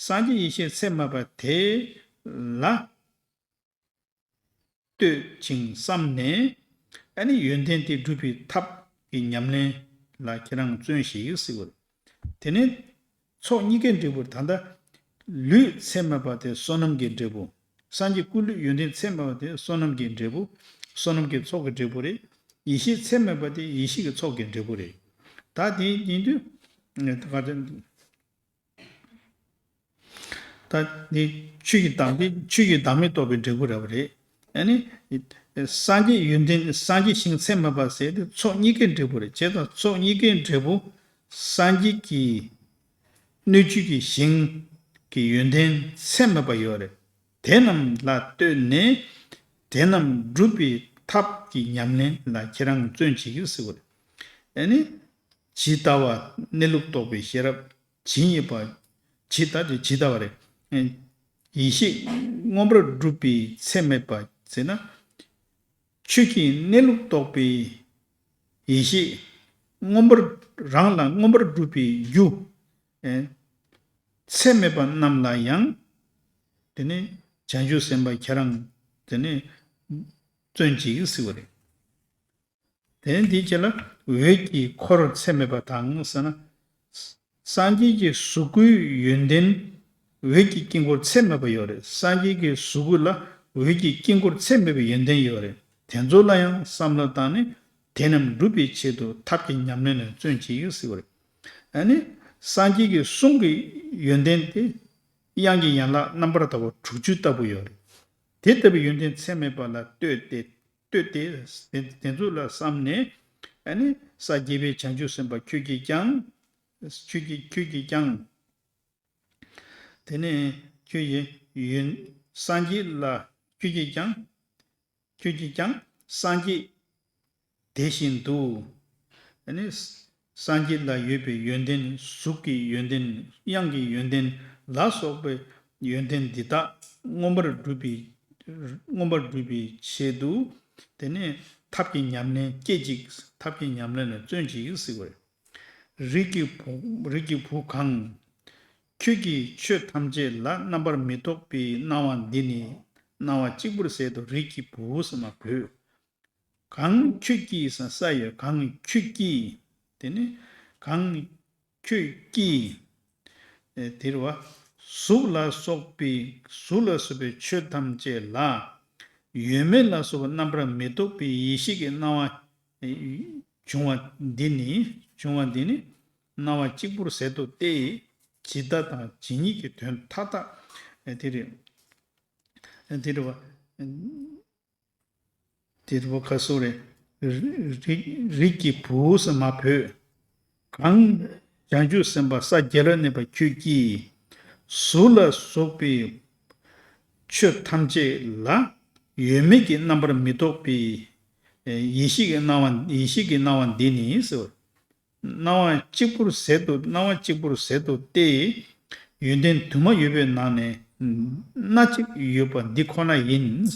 སངས་རྒྱས་ཡེ་ཤེས་ཚད་མེད་པ་དེ་ལ་ལྟོས་ཅིང་བསམ་ནས། ཨ་ནི་ཡོན་ཏན་དེ་སྒྲུབ་པའི་ཐབས་ཀྱི་ཉམས་ལེན་ལ་ཁྱེད་རང་བརྩོན་ཞིག་ཟེར་བ་རེད། དེ་ནས་ཚོགས་གཉིས་ཀའི་འབྲས་བུར་ད་ལྟ་ལུས་ཚད་མེད་པ་དེ་བསོད་ནམས་ཀྱི་འབྲས་བུ། སངས་རྒྱས་སྐུ་ལུས་ཡོན་ཏན་ཚད་མེད་པ་དེ་བསོད་ནམས་ཀྱི་འབྲས་བུ། བསོད་ནམས་ཀྱི་ཚོགས་ཀྱི་འབྲས་བུ་རེད། ཡེ་ཤེས་ཚད་མེད་པ་དེ་ཡེ་ཤེས་ཀྱི་ཚོགས་ཀྱི་འབྲས་བུ་རེད། ད་དེ་ཡིན་དུས། ད་ག་དེ། ད་དེ་ཆོས་ཀྱི་བདག་མེད་ཆོས་ཀྱི་བདག་མེད་རྟོགས་པའི་འབྲས་བུ་རེད་བ་རེད། ཨ་ནི། སངས་རྒྱས་ཡོན་ཏན་སངས་རྒྱས་ཞིང་ཚད་མེད་པ་ཟེར་དེ་ཚོགས་གཉིས་ཀའི་འབྲས་བུ་རེད། བྱས་ཙང་ཚོགས་གཉིས་ཀའི་འབྲས་བུ། སངས་རྒྱས་ཀྱི་སྣོད་བཅུད་ཀྱི་ཞིང་གི་ཡོན་ཏན་ཚད་མེད་པ་ཡོད་རེད། དེ་རྣམས་ལ་ལྟོས་ནས། དེ་རྣམས་སྒྲུབ་པའི་ཐབས་ཀྱི་ཉམས་ལེན་ལ་ཁྱེད་རང་བརྩོན་བྱེད་ཀྱི་ཟེར་བ་རེད། ཨ་ནི། ཇི་ལྟ་བ་གནས་ལུགས་རྟོགས་པའི་ཤེས་རབ། ཇི་སྙེད་པ། ཇི་ལྟ་དེ་ཇི་ལྟ་བ་རེད། ཡེ་ཤེས་མངོན་པར་སྒྲུབ་པའི་ཚད་མེད་པ་ཟེར་ན། ཆོས་ཀྱི་གནས་ལུགས་རྟོགས་པའི་ཡེ་ཤེས་མངོན་པར་རང་ལ་མངོན་པར་སྒྲུབ་པའི་རྒྱུ། ཨེ་ཚད་མེད་པ་རྣམས་ལ་ཡང་། དེ་ནི་བྱང་ཆུབ་སེམས་དཔའ་ཁྱེད་རང་དེ་ནི་བརྩོན་ཅིག་ཟེར་བ་རེད། དེ་ནི་འདིའི་རྗེས་ལ་འོད་ཀྱི་འཁོར་ཚད་མེད་པ་དང་ཟེར་ན། སངས་རྒྱས་ཀྱི་གཟུགས་སྐུའི་ཡོན་ཏན་འོད་ཀྱི་དཀྱིལ་འཁོར་ཚད་མེད་པ་ཡོད་རེད། སངས་རྒྱས་ཀྱི་གཟུགས་སྐུ་ལ་འོད་ཀྱི་དཀྱིལ་འཁོར་ཚད་མེད་པའི་ཡོན་ཏན་ཡོད་རེད། དེ་ཚོ་ལ་ཡང་བསམ་བློ་བཏང་ནས་དེ་རྣམས་སྒྲུབ་པའི་ཆེད་དུ་ཐབས་ཀྱི་ཉམས་ལེན་ལ་བརྩོན་བྱེད་ཀྱི་ཟེར་བ་རེད། ཨ་ནི་སངས་རྒྱས་ཀྱི་གསུང་གི་ཡོན་ཏན་དེ་དབྱངས་ཀྱི་ཡན་ལག་རྣམ་པར་དག་པ་དྲུག་ཅུ་ལྟ་བུ་ཡོད་རེད། དེ་ལྟ་བུའི་ཡོན་ཏན་ཚད་མེད་པ་ལ་ལྟོས་ཏེ། ལྟོས་ཏེ། དེ་དེ་ཚོ་ལ་བསམ་ནས། ཨ་ནི་སངས་རྒྱས་པའི་བྱང་ཆུབ་སེམས་དཔའ་ཁྱོད་ཀྱིས་ཀྱང་། ཁྱོད་ཀྱིས་ཁྱོད་ཀྱིས་ཀྱང་། དེ་ནས་ཁྱོད་ཀྱིས་ཡོན། སངས་རྒྱས་ལ་ཁྱོད་ཀྱིས་ཀྱང་། ཁྱོད་ཀྱིས་ཀྱང་སངས་རྒྱས་དེ་བཞིན་དུ། ཨ་ནི་སངས་རྒྱས་ལ་ཡོད་པའི་ཡོན་ཏན། གཟུགས་ཀྱི་ཡོན་ཏན། དབྱངས་ཀྱི་ཡོན་ཏན་ལ་སོགས་པའི་ཡོན་ཏན་འདི་དག་མངོན་པར་སྒྲུབ་པའི། མངོན་པར་སྒྲུབ་པའི་ཆེད་དུ། དེ་ནས་ཐབས་ཀྱི་ཉམས་ལེན་སྐད་ཅིག་ཐབས་ཀྱི་ཉམས་ལེན་ལ་བརྩོན་ཅིག་ཟེར་བ་རེད། རིགས་ཀྱི་བུ། རིགས་ཀྱི་བུ་གང་། ཁྱོད་ཀྱིས་ཆོས་ཐམས་ཅད་ལ་རྣམ་པར་མི་རྟོག་པའི་སྣང་བ་འདི་ནི་སྣང་བ་གཅིག་པུར་ཟད་དོ། རིགས་ཀྱི་བུ་ཟེར་མ་བོས། གང་ཁྱོད་ཀྱིས་ས་ས་ཡོད། གང་ཁྱོད་ཀྱིས། དེ་ནི་གང་ཁྱོད་ཀྱིས། ཨེ་དེ་རེད་བ། གཟུགས་ལ་སོགས་པའི། གཟུགས་ལ་སོགས་པའི་ཆོས་ཐམས་ཅད་ལ་ཡོད་མེད་ལ་སོགས་པ་རྣམ་པར་མི་རྟོག་པའི་ཡེ་ཤེས་ཀྱི་སྣང་བ་བྱུང་བ་འདི་ནི། བྱུང་བ་འདི་ནི་སྣང་བ་གཅིག་པུར་ཟད་དོ་སྟེ། ཇི་ལྟ་དང་ཇི་སྙེད་ཀྱི་དོན་མཐའ་དག་ཨེ་དེ་རེད། ཨེ་དེ་རེད་བ། དེ་རུ་ཁ་སོ་རེ། རིགས་རིགས་ཀྱི་བུ་ཟེར་མ་བོས། གང་། བྱང་ཆུབ་སེམས་དཔའ་ས་བརྒྱད་ལ་གནས་པ་ཁྱོད་ཀྱིས། གཟུགས་ལ་སོགས་པའི་ཆོས་ཐམས་ཅད་ལ་ཡོད་མེད་ཀྱི་རྣམ་པར་མི་རྟོག་པའི་ཡེ་ཤེས་ཀྱི་སྣང་བ། ཡེ་ཤེས་ཀྱི་སྣང་བ་འདི་ནི་ཟེར། སྣང་བ་གཅིག་པུར་ཟད་དུ་སྣང་བ་གཅིག་པུར་ཟད་དུ་སྟེ། ཡོན་ཏན་དུ་མ་ཡོད་པའི་ནང་ནས་སྣ་གཅིག་ཡོད་པ་འདི་ཁོ་ན་ཡིན།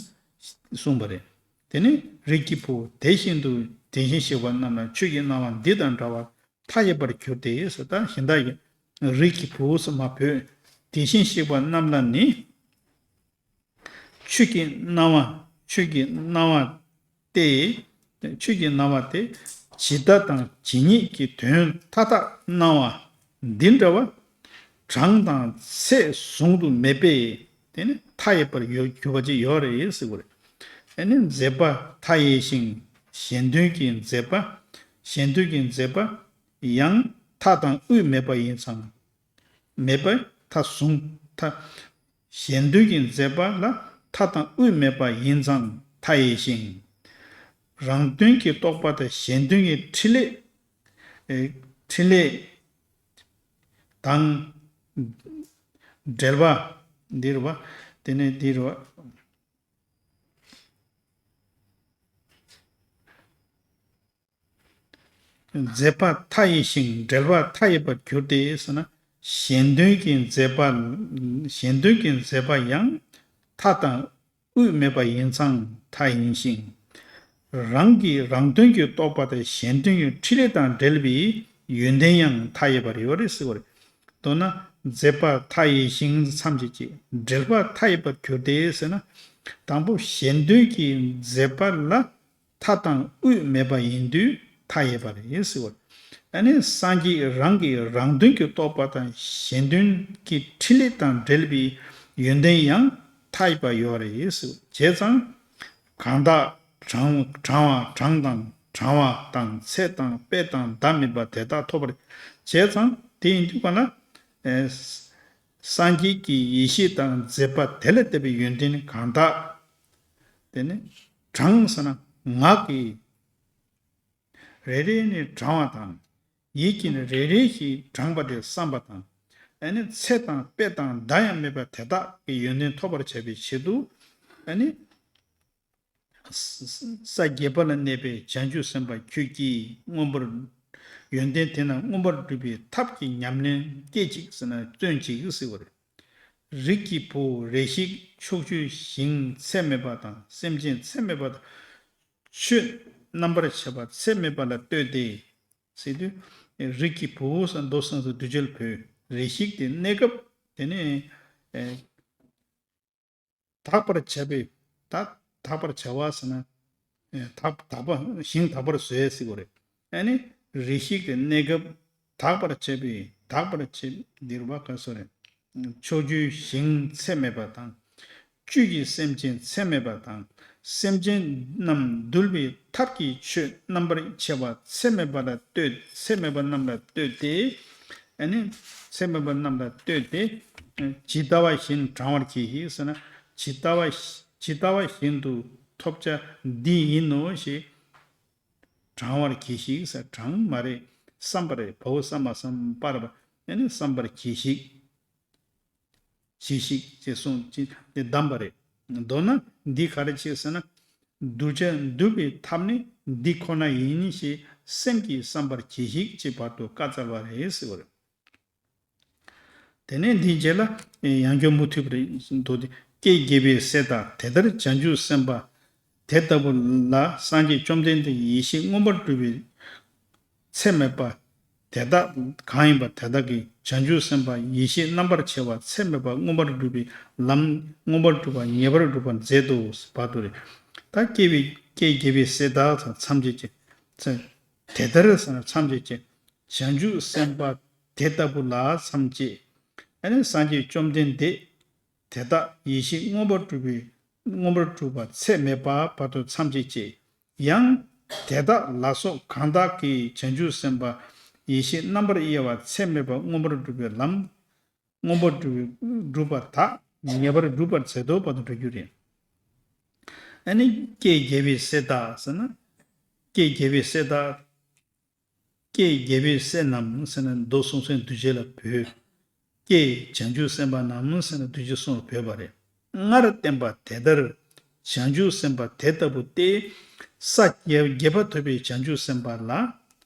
གསུངས་པ་རེད། དེ་ནི་རིགས་ཀྱི་བུ་དེ་བཞིན་དུ་དེ་བཞིན་གཤེགས་པ་རྣམས་ལ་ཆོས་ཀྱི་སྣང་བ་འདི་དང་འདྲ་བ་མཐའ་ཡས་པར་གྱུར་ཏེ་ཟེར། ད་གཞན་དག་གི་རིགས་ཀྱི་བུ་ཟེར་མ་བོས། དེ་བཞིན་གཤེགས་པ་རྣམས་ལ་ནི། ཆོས་ཀྱི་སྣང་བ། ཆོས་ཀྱི་སྣང་བ་སྟེ། ཆོས་ཀྱི་སྣང་བ་སྟེ། ཇི་ལྟ་དང་ཇི་སྙེད་ཀྱི་དོན་མཐའ་དག་སྣང་བ་འདི་འདྲ་བ། གྲངས་དང་ཚད་བཟུང་དུ་མེད་པས་དེ་ནི་མཐའ་ཡས་པར་ཡོད་གྱུར་པ་ཅིག་ཡོད་རེད་ཟེར་བ་རེད། ཨ་ནི་མཛད་པ་མཐའ་ཡས་ཤིང་གཞན་དོན་གྱི་མཛད་པ། གཞན་དོན་གྱི་མཛད་པ་ཡང་མཐའ་དང་དབུས་མེད་པ་ཡིན་ཙང་། མེད་པ་མཐའ་བཟུང་མཐའ། གཞན་དོན་གྱི་མཛད་པ་ལ་མཐའ་དང་དབུས་མེད་པ་ཡིན་ཙང་མཐའ་ཡས་ཤིང་། རང་དོན་གྱི་རྟོག་པ་དང་གཞན་དོན་གྱི་ཕྲིན་ལས། ཨེ། ཕྲིན་ལས་དང་འབྲེལ་བ་འདི་རེད་བ། དེ་ནས་འདི་རེད་བ། མཛད་པ་མཐའ་ཡས་ཤིང་འབྲེལ་བ་མཐའ་ཡས་པར་གྱུར་ཏེ་ཟེར་ན། གཞན་དོན་གྱི་མཛད་པ། གཞན་དོན་གྱི་མཛད་པ་ཡང་མཐའ་དང་དབུས་མེད་པ་ཡིན་ཙང་མཐའ་ཡིན་ཞིང་། རང་གི་རང་དོན་གྱི་རྟོག་པ་དང་གཞན་དོན་གྱི་ཕྲིན་ལས་དང་འབྲེལ་བའི་ཡོན་ཏན་ཡང་མཐའ་ཡས་པར་ཡོད་རེད་ཟེར་བ་རེད། མདོར་ན་མཛད་པ་མཐའ་ཡས་ཤིང་མཚམས་བཅད་ཅིང་འབྲེལ་བ་མཐའ་ཡས་པར་གྱུར་ཏེ་ཟེར་ན། དང་པོ་གཞན་དོན་གྱི་མཛད་པ་ལ་མཐའ་དང་དབུས་མེད་པ་ཡིན་དུས་མཐའ་ཡས་པ་རེད་ཟེར་བ། ཨ་ནི་སངས་རྒྱས་རང་གི་རང་དོན་གྱི་རྟོག་པ་དང་གཞན་དོན་གྱི་ཕྲིན་ལས་དང་འབྲེལ་བའི་ཡོན་ཏན་ཡང་མཐའ་ཡས་པ་ཡོད་རེད་ཟེར། བྱས་ཙང་གང་དག་གྲང་གྲང་བ་གྲངས་དང་གྲང་བ་དང་ཚད་དང་དཔེ་དང་ཟླ་མེད་པ་དེ་དག་ཐོབ་པར་བྱས་ཙང་དེ་ཡིན་དུས་གང་ལ། ཨེ། སངས་རྒྱས་ཀྱི་ཡེ་ཤེས་དང་མཛད་པ་དེ་ལ་བལྟས་པའི་ཡོན་ཏན་གང་དག་དེ་ནི་གྲངས་ཟེར་ན་ངག་གི་རེ་རེ་ནས་བགྲང་བ་དང་། ཡིད་ཀྱིས་ནི་རེ་རེ་ཞིག་བགྲངས་པ་དེ་བསམ་པ་དང་། ཨ་ནི་ཚད་དང་དཔེ་དང་ཟླ་ཡང་མེད་པ་དེ་དག་གི་ཡོན་ཏན་ཐོབ་པར་བྱ་བའི་ཆེད་དུ། ཨ་ནི་ས་བརྒྱད་པ་ལ་གནས་པའི་བྱང་ཆུབ་སེམས་དཔའ་ཁྱོད་ཀྱིས་མངོན་པར། ཡོན་ཏན་དེ་རྣམས་མངོན་པར་སྒྲུབ་པའི་ཐབས་ཀྱི་ཉམས་ལེན་སྐད་ཅིག་ཟེར་ན་བརྩོན་ཅིག་ཟེར་བ་རེད། རིགས་ཀྱི་བུ་རེ་ཞིག་ཕྱོགས་བཅུའི་ཞིང་ཚད་མེད་པ་དང་སེམས་ཅན་ཚད་མེད་པ་དང་། ཆོས་རྣམ་པར་ཕྱེ་བ་ཚད་མེད་པ་ལ་ལྟོས་ཏེ། ཟེར་དུས། རིགས་ཀྱི་བུ་ཟེར་མདོ་གསུངས་སུ་བསྡུ་བྱ་ལ་བོས། རེ་ཞིག་དེ་གནས་སྐབས་དེ་ནས། དག་པར་བྱ་བའི། དག་དག་པར་བྱ་བ་ཟེར་ན། དག་དག་པ་ཞིང་དག་པར་བཟོས་ཟེར་དགོས་རེད། ཨ་ནི་རེ་ཞིག་དེ་གནས་སྐབས་དག་པར་བྱ་བའི་དག་པར་བྱེད་འདིར་བ་ག་སོ་རེད། ཕྱོགས་བཅུའི་ཞིང་ཚད་མེད་པ་དང་། བཅུད་ཀྱི་སེམས་ཅན་ཚད་མེད་པ་དང་། སེམས་ཅན་རྣམས་འདུལ་བའི་ཐབས་ཀྱི་ཆོས་རྣམ་པར་ཕྱེ་བ་ཚད་མེད་པ་ལ་ལྟོས་ཚད་མེད་པ་རྣམས་ལ་ལྟོས་ཏེ། ཨ་ནི་ཚད་མེད་པ་རྣམས་ལ་ལྟོས་ཏེ། ཇི་ལྟ་བ་བཞིན་བགྲང་བར་གྱིས་ཤིག་ཟེར་ན། ཇི་ལྟ་བ་ཇི་ལྟ་བ་བཞིན་དུ་ཐོབ་བྱ་འདི་ཡིན་ནོ་ཞེས་བགྲང་བར་གྱིས་ཤིག་ཟེར། བགྲང་མ་རེད། བསམ་པ་རེད། བའོ་བསམ་པ་བསམ་པར་བ། ཨ་ནི་བསམ་པར་གྱིས་ཤིག་གྱིས་ཤིག་ཅེས་གསུངས་ཅི་དེ་གདམས་པ་རེད། མདོར་ན་འདི་ག་རེ་བྱེད་ཟེར་ན། གདུལ་བྱ་འདུལ་བའི་ཐབས་ནི་འདི་ཁོ་ན་ཡིན་ཞེས་སེམས་ཀྱིས་བསམ་པར་གྱིས་ཤིག་ཅེས་བར་དུ་བཀའ་སྩལ་བ་རེད་ཟེར་བ་རེད། དེ་ནས་འདིའི་རྗེས་ལ་ཡང་བསྐྱར་མུ་མཐུད་པར་མདོ་སྡེ། ཀྱེ་རྒྱལ་བའི་སྲས་དག་དེ་ལྟར་བྱང་ཆུབ་སེམས་དཔའ་དེ་ལྟ་བུ་ལ་སངས་རྒྱས་བཅོམ་ལྡན་འདས་ཡེ་ཤེས་མངོན་པར་སྒྲུབ་པའི་ཚད་མེད་པ་དེ་དག་གང་ཡིན་པ་དེ་དག་གིས་བྱང་ཆུབ་སེམས་དཔའ་ཡེ་ཤེས་རྣམ་པར་ཕྱེ་བ་ཚད་མེད་པ་མངོན་པར་སྒྲུབ་པའི་ལམ་མངོན་པར་སྒྲུབ་པ་ངེས་པར་སྒྲུབ་པར་མཛད་དོ་ཟེར་བར་དུ་རེད། ད་ཀྱེ་བའི་ཀྱེ་རྒྱལ་བའི་སྲས་དག་ཐམས་ཅད་ཀྱི། དེ་ལྟར་ཟེར་ན་ཐམས་ཅད་ཀྱི། བྱང་ཆུབ་སེམས་དཔའ་དེ་ལྟ་བུ་ལ་ཐམས་ཅད། ཨ་ནི་སངས་རྒྱས་བཅོམ་ལྡན་འདས། དེ་དག་ཡེ་ཤེས་མངོན་པར་སྒྲུབ་པའི་མངོན་པར་སྒྲུབ་པ་ཚད་མེད་པ་བར་དུ་ཐམས་ཅད་ཀྱི། ཡང་དེ་དག་ལ་སོགས་གང་དག་གིས་བྱང་ཆུབ་སེམས་དཔའ་ཡེ་ཤེས་རྣམ་པར་དབྱེ་བ་ཚད་མེད་པ་མངོན་པར་སྒྲུབ་པའི་ལམ། མངོན་པར་སྒྲུབ་པའི་སྒྲུབ་པ་དག་ངེས་པར་སྒྲུབ་པར་མཛད་དོ་བར་དུ་འགྲོ་རྒྱུ་རེད། ཨ་ནི་ཀྱེ་རྒྱལ་བའི་སྲས་དག་ཟེར་ན། ཀྱེ་རྒྱལ་བའི་སྲས་དག་ཀྱེ་རྒྱལ་བའི་སྲས་རྣམས་ཟེར་ན་མདོ་གསུང་སེམས་འདུས་བྱས་ལ་བོས། ཀྱེ་བྱང་ཆུབ་སེམས་དཔའ་རྣམས་ཟེར་ན་འདུས་བྱས་གསུམ་ལ་བོས་པ་རེད། སྔར་བསྟན་པ་དེ་ལྟར་བྱང་ཆུབ་སེམས་དཔའ་དེ་ལྟ་བུ་སྟེ། ས་བརྒྱད་བརྒྱད་པ་ཐོབ་པའི་བྱང་ཆུབ་སེམས་དཔའ་ལ།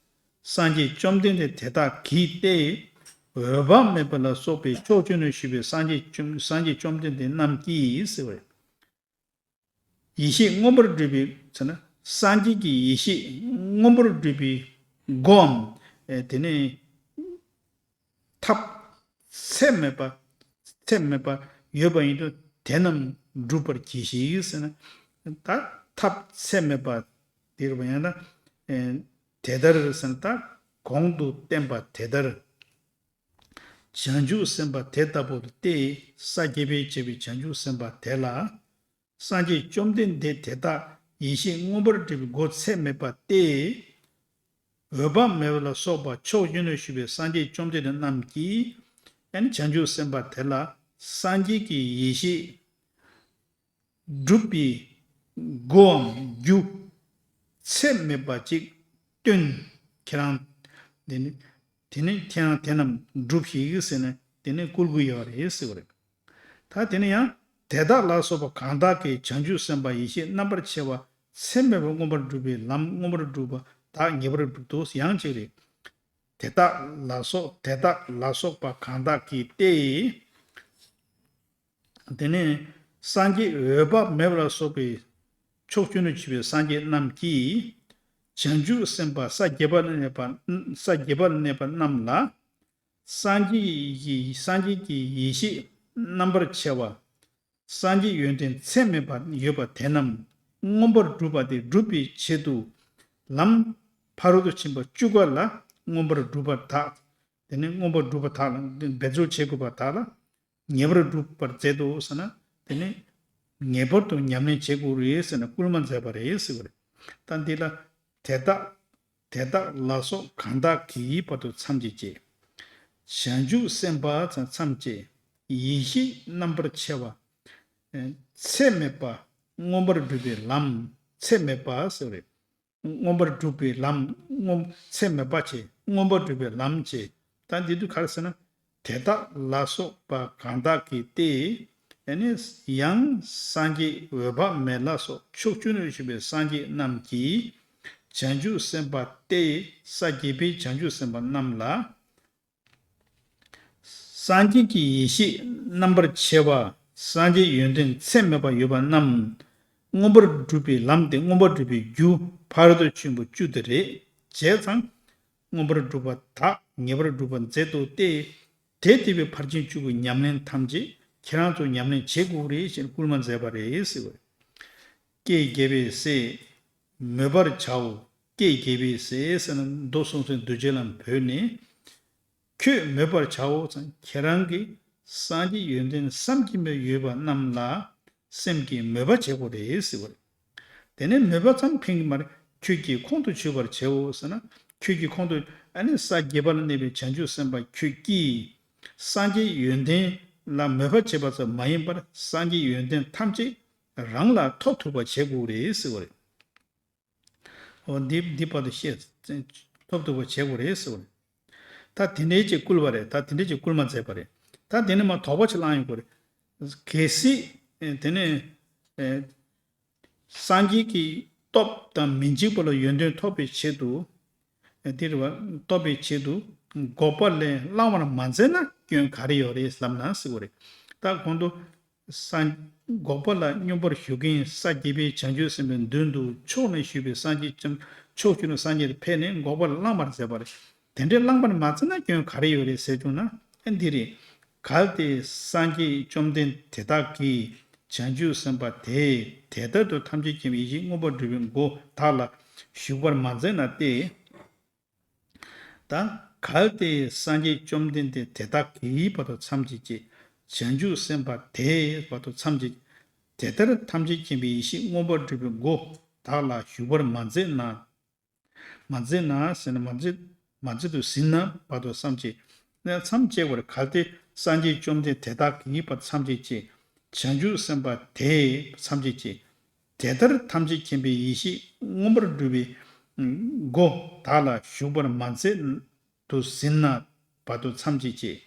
སངས་རྒྱས་བཅོམ་ལྡན་འདས་དེ་དག་གིས་ཏེ། འོད་དཔག་མེད་པ་ལ་སོགས་པའི་ཕྱོགས་བཅུ་ན་བཞུགས་པའི་སངས་རྒྱས་བཅོམ་སངས་རྒྱས་བཅོམ་ལྡན་འདས་རྣམས་ཀྱིས་ཟེར་བས། ཡེ་ཤེས་མངོན་པར་སྒྲུབ་པའི་ཟེར་ན། སངས་རྒྱས་ཀྱི་ཡེ་ཤེས་མངོན་པར་སྒྲུབ་པའི་སྒོའམ། ཨེ་དེ་ནས་ཐབས་ཚད་མེད་པ་ཚད་མེད་པ་ཡོད་པ་ཡིན་དུས་དེ་རྣམས་སྒྲུབ་པར་གྱིས་ཤིག་ཟེར་ན། ད་ཐབས་ཚད་མེད་པ་དེ་རུ་ཡང་ན། ཨེ་དེ་ལྟར་ཟེར་ན། ད་གོང་དུ་བསྟན་པ་དེ་ལྟར། བྱང་ཆུབ་སེམས་དཔའ་དེ་ལྟ་བུར་ཏེ། ས་བརྒྱད་པས་བྱས་པའི་བྱང་ཆུབ་སེམས་དཔའ་དེ་ལ། སངས་རྒྱས་བཅོམ་ལྡན་འདས་དེ་དག་ཡེ་ཤེས་མངོན་པར་སྒྲུབ་པའི་སྒོ་ཚད་མེད་པ་སྟེ། འོད་དཔག་མེད་པ་ལ་སོགས་པ་ཕྱོགས་བཅུ་ན་བཞུགས་པའི་སངས་རྒྱས་བཅོམ་ལྡན་འདས་རྣམས་ཀྱིས་ཡང་ན་བྱང་ཆུབ་སེམས་དཔའ་དེ་ལ་སངས་རྒྱས་ཀྱི་ཡེ་ཤེས་སྒྲུབ་པའི་སྒོའམ་རྒྱུ་ཚད་མེད་པ་ཅིག་སྟོན། ཁྱེད་རང་དེ་ནི་དེ་ནི་ཁྱེད་རང་དེ་རྣམས་སྒྲུབས་ཤིག་ཟེར་ནས་དེ་ནི་བསྐུལ་དགོས་ཡོད་རེད་ཟེར་བ་རེད། ད་དེ་ནི་ཡང་དེ་དག་ལ་སོགས་པ་གང་དག་གིས་བྱང་ཆུབ་སེམས་དཔའ་ཡེ་ཤེས་རྣམ་པར་ཕྱེ་བ་ཚད་མེད་པ་མངོན་པར་སྒྲུབ་པའི་ལམ་མངོན་པར་སྒྲུབ་པ་དག་ངེས་པར་སྒྲུབ་ཏུ་ཡང་གཅིག་རེད། དེ་དག་ལ་སོགས་དེ་དག་ལ་སོགས་པ་གང་དག་གིས་ཏེ། དེ་ནས་སངས་རྒྱས་འོད་དཔག་མེད་པ་ལ་སོགས་པའི་ཕྱོགས་བཅུ་ན་བཞུགས་པའི་སངས་རྒྱས་རྣམས་ཀྱིས། བྱང་ཆུབ་སེམས་དཔའ་ས་བརྒྱད་པ་ལ་གནས་པ་ས་བརྒྱད་པ་ལ་གནས་པ་རྣམས་ལ། སངས་རྒྱས་ཀྱི་སངས་རྒྱས་ཀྱི་ཡེ་ཤེས་རྣམ་པར་ཕྱེ་བ། སངས་རྒྱས་ཡོན་ཏན་ཚད་མེད་པ་ཡོད་པ་དེ་རྣམས་མངོན་པར་སྒྲུབ་པ་དེ་སྒྲུབ་པའི་ཆེད་དུ། ལམ་ཕ་རོལ་ཏུ་ཕྱིན་པ་བཅུ་ཀ་ལ་མངོན་པར་སྒྲུབ་པ་དག་དེ་ནས་མངོན་པར་སྒྲུབ་པ་དག་ལ་འབད་རྩོལ་བྱེད་དགོས་པ་དག་ལ་ངེས་པར་སྒྲུབ་པར་མཛད་དོ་ཟེར་ན། དེ་ནས་ངེས་པར་དུ་ཉམས་ལེན་བྱེད་དགོས་རེད་ཟེར་ན་བསྐུལ་མ་མཛད་པ་རེད་ཟེར་བ་རེད། ད་འདི་ལ་དེ་དག་དེ་དག་ལ་སོགས་གང་དག་གི་བར་དུ་མཚམས་བཅད་ཅེས། བྱང་ཆུབ་སེམས་དཔའ་མཚམས་བཅད། ཡེ་ཤེས་རྣམ་པར་ཕྱེ་བ། ཚད་མེད་པ་མངོན་པར་སྒྲུབ་པའི་ལམ་ཚད་མེད་པ་ཟེར་བ་རེད། མངོན་པར་སྒྲུབ་པའི་ལམ་མངོན་ཚད་མེད་པ་བྱས་མངོན་པར་སྒྲུབ་པའི་ལམ་བྱས། ད་འདི་དུས་ག་རེ་ཟེར་ན། དེ་དག་ལ་སོགས་པ་གང་དག་གིས་ཏེ། ཨ་ནི་ཡང་སངས་རྒྱས་འོད་དཔག་མེད་ལ་སོགས་ཕྱོགས་བཅུ་ན་བཞུགས་པའི་སངས་རྒྱས་རྣམས་ཀྱིས་བྱང་ཆུབ་སེམས་དཔའ་སྟེ། ས་བརྒྱད་པའི་བྱང་ཆུབ་སེམས་དཔའ་རྣམས་ལ། སངས་རྒྱས་ཀྱི་ཡེ་ཤེས་རྣམ་པར་ཕྱེ་བ། སངས་རྒྱས་ཡོན་ཏན་ཚད་མེད་པ་ཡོད་པ་རྣམས་མངོན་པར་སྒྲུབ་པའི་ལམ་དེ་མངོན་པར་སྒྲུབ་པའི་རྒྱུ་ཕ་རོལ་ཏུ་ཕྱིན་པ་བཅུ་དེ་རེད། བྱས་ཙང་མངོན་པར་སྒྲུབ་པ་དག་ངེས་པར་སྒྲུབ་པར་མཛད་དོ་སྟེ། དེ་དེ་བས་ཕར་ཕྱིན་བཅུ་གི་ཉམས་ལེན་ཐམས་ཅད་ཁྱེད་རང་ཚོ་ཉམས་ལེན་བྱེད་དགོས་རེད་ཞེས་བསྐུལ་མ་མཛད་པ་རེད་ཟེར་བ་རེད། ཀྱེ་རྒྱལ་བའི་སྲས། མོས་པར་བྱའོ། ཀྱེ་རྒྱལ་བའི་སྲས་ཟེར་ན་མདོ་གསུང་སེམས་གདུལ་བྱའི་ལམ་བོད་ནས། ཁྱོད་མོས་པར་བྱའོ་ཙང་ཁྱེད་རང་གིས་སངས་རྒྱས་ཡོན་ཏན་བསམ་གྱིས་མི་ཡོད་པ་རྣམས་ལ་སེམས་ཀྱིས་མོས་པ་བྱེད་དགོས་རེད་ཟེར་བ་རེད། དེ་ནས་མོས་པ་ཙམ་ཕན་གྱི་མ་རེད། ཁྱོད་ཀྱིས་ཁོང་དུ་ཆུད་པར་བྱའོ་ཟེར་ན། ཁྱོད་ཀྱིས་ཁོང་དུ་ཨ་ནི་ས་བརྒྱད་པ་ལ་གནས་པའི་བྱང་ཆུབ་སེམས་དཔའ་ཁྱོད་ཀྱིས་སངས་རྒྱས་ཡོན་ཏན་ལ་མོས་པ་བྱེད་པ་ཙམ་མ་ཡིན་པར་སངས་རྒྱས་ཡོན་ཏན་ཐམས་ཅད་རང་ལ་ཐོབ་ཐུབ་པ་བྱེད་དགོས་རེད་ཟེར་བ་རེད། འོ་འདི་འདི་བར་དུ་བཤད། ཐོབ་ཐུབ་པ་བྱེད་དགོས་རེད་ཟེར་བ་རེད། ད་དེ་འདྲའི་ཅིག་བསྐུལ་བ་རེད། ད་དེ་འདྲའི་ཅིག་བསྐུལ་མ་མཛད་པ་རེད། ད་དེ་ནས་མ་དོགས་པ་ཅིག་བསླང་ཡོང་གི་རེད། གལ་སྲིད་དེ་ནས་སངས་རྒྱས་ཀྱི་སྟོབས་དང་མི་འཇིགས་པ་ལ་ཡོན་ཏན་ཐོབ་པའི་ཆེད་དུ། དེ་རེད་བ། ཐོབ་པའི་ཆེད་དུ་འགོག་པ་ལས་བླང་བར་མ་མཛད་ན་སྐྱོན་ག་རེ་ཡོད་རེད་ལབ་ན་ཟེར་བ་རེད། ད་གོང་དུ། སངས། འགོག་པ་ལ་སྙོམས་པར་ཞུགས་མཁན་ས་བརྒྱད་པའི་བྱང་ཆུབ་སེམས་དཔའི་མདུན་དུ་ཕྱོགས་ནས་བཞུགས་པའི་སངས་རྒྱས་ཀྱང་ཕྱོགས་བཅུ་ན་སངས་རྒྱས་དེ་ཕེབས་ནས་འགོག་པ་ལ་བླང་བར་མཛད་པ་རེད། དེ་འདྲའི་བླང་བར་མ་མཛད་ན་སྐྱོན་ག་རེ་ཡོད་རེད་ཟེར་བྱུང་ན་ཨ་འདི་རེད། གལ་ཏེ་སངས་རྒྱས་བཅོམ་ལྡན་དེ་དག་གིས་བྱང་ཆུབ་སེམས་དཔའ་དེ་དེ་ལྟར་དུ་ཐམས་ཅད་མཁྱེན་པའི་ཡེ་ཤེས་མངོན་པར་སྒྲུབ་པའི་སྒོ་དག་ལ་ཞུགས་པར་མ་མཛད་ན་སྟེ། ད་གལ་ཏེ་སངས་རྒྱས་བཅོམ་ལྡན་འདས་དེ་དག་གི་བར་དུ་མཚམས་བཅད་ཅེས། བྱང་ཆུབ་སེམས་དཔའ་དེའི་བར་དུ་མཚམས་བཅད། དེ་ལྟར་ཐམས་ཅད་མཁྱེན་པའི་ཡེ་ཤེས་མངོན་པར་སྒྲུབ་པའི་སྒོ་དག་ལ་ཞུགས་པར་མ་མཛད་ན། མ་མཛད་ན་ཟེར་ན་མ་མཛད། མ་མཛད་དུ་ཟིན་ན་བར་དུ་མཚམས་བཅད། ན་མཚམས་བཅད་པར་གལ་ཏེ་སངས་རྒྱས་བཅོམ་ལྡན་འདས་དེ་དག་གི་བར་མཚམས་བཅད་ཅེས། བྱང་ཆུབ་སེམས་དཔའ་དེའི་མཚམས་བཅད་ཅེས། དེ་ལྟར་ཐམས་ཅད་མཁྱེན་པའི་ཡེ་ཤེས་མངོན་པར་སྒྲུབ་པའི་སྒོ་དག་ལ་ཞུགས་པར་མ་མཛད་དུ་ཟིན་ན་བར་དུ་མཚམས་བཅད་ཅེས།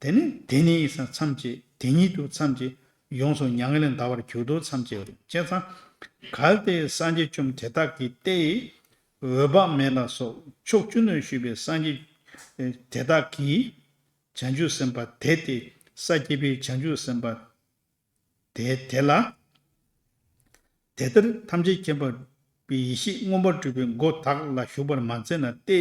དེ་ནི་དེ་ནི་ས་མཚམས་བཅད། དེ་ཉིད་དུ་མཚམས་བཅད། ཡོངས་སུ་མྱ་ངན་ལས་འདའ་བར་གྱུར་ཏོ་མཚམས་བཅད་པ་རེད། བྱས་ཙང་། གལ་ཏེ་སངས་རྒྱས་བཅོམ་དེ་དག་གིས་ཏེ། འོད་དཔག་མེད་ལ་སོགས་ཕྱོགས་བཅུ་ན་བཞུགས་པའི་སངས་རྒྱས་དེ་དག་གིས། བྱང་ཆུབ་སེམས་དཔའ་དེ་སྟེ། ས་དགྱེས་པའི་བྱང་ཆུབ་སེམས་དཔའ་དེ་དེ་ལ། དེ་ལྟར་ཐམས་ཅད་མཁྱེན་པའི་ཡེ་ཤེས་མངོན་པར་སྒྲུབ་པའི་སྒོ་དག་ལ་ཞུགས་པར་མ་མཛད་ན་སྟེ།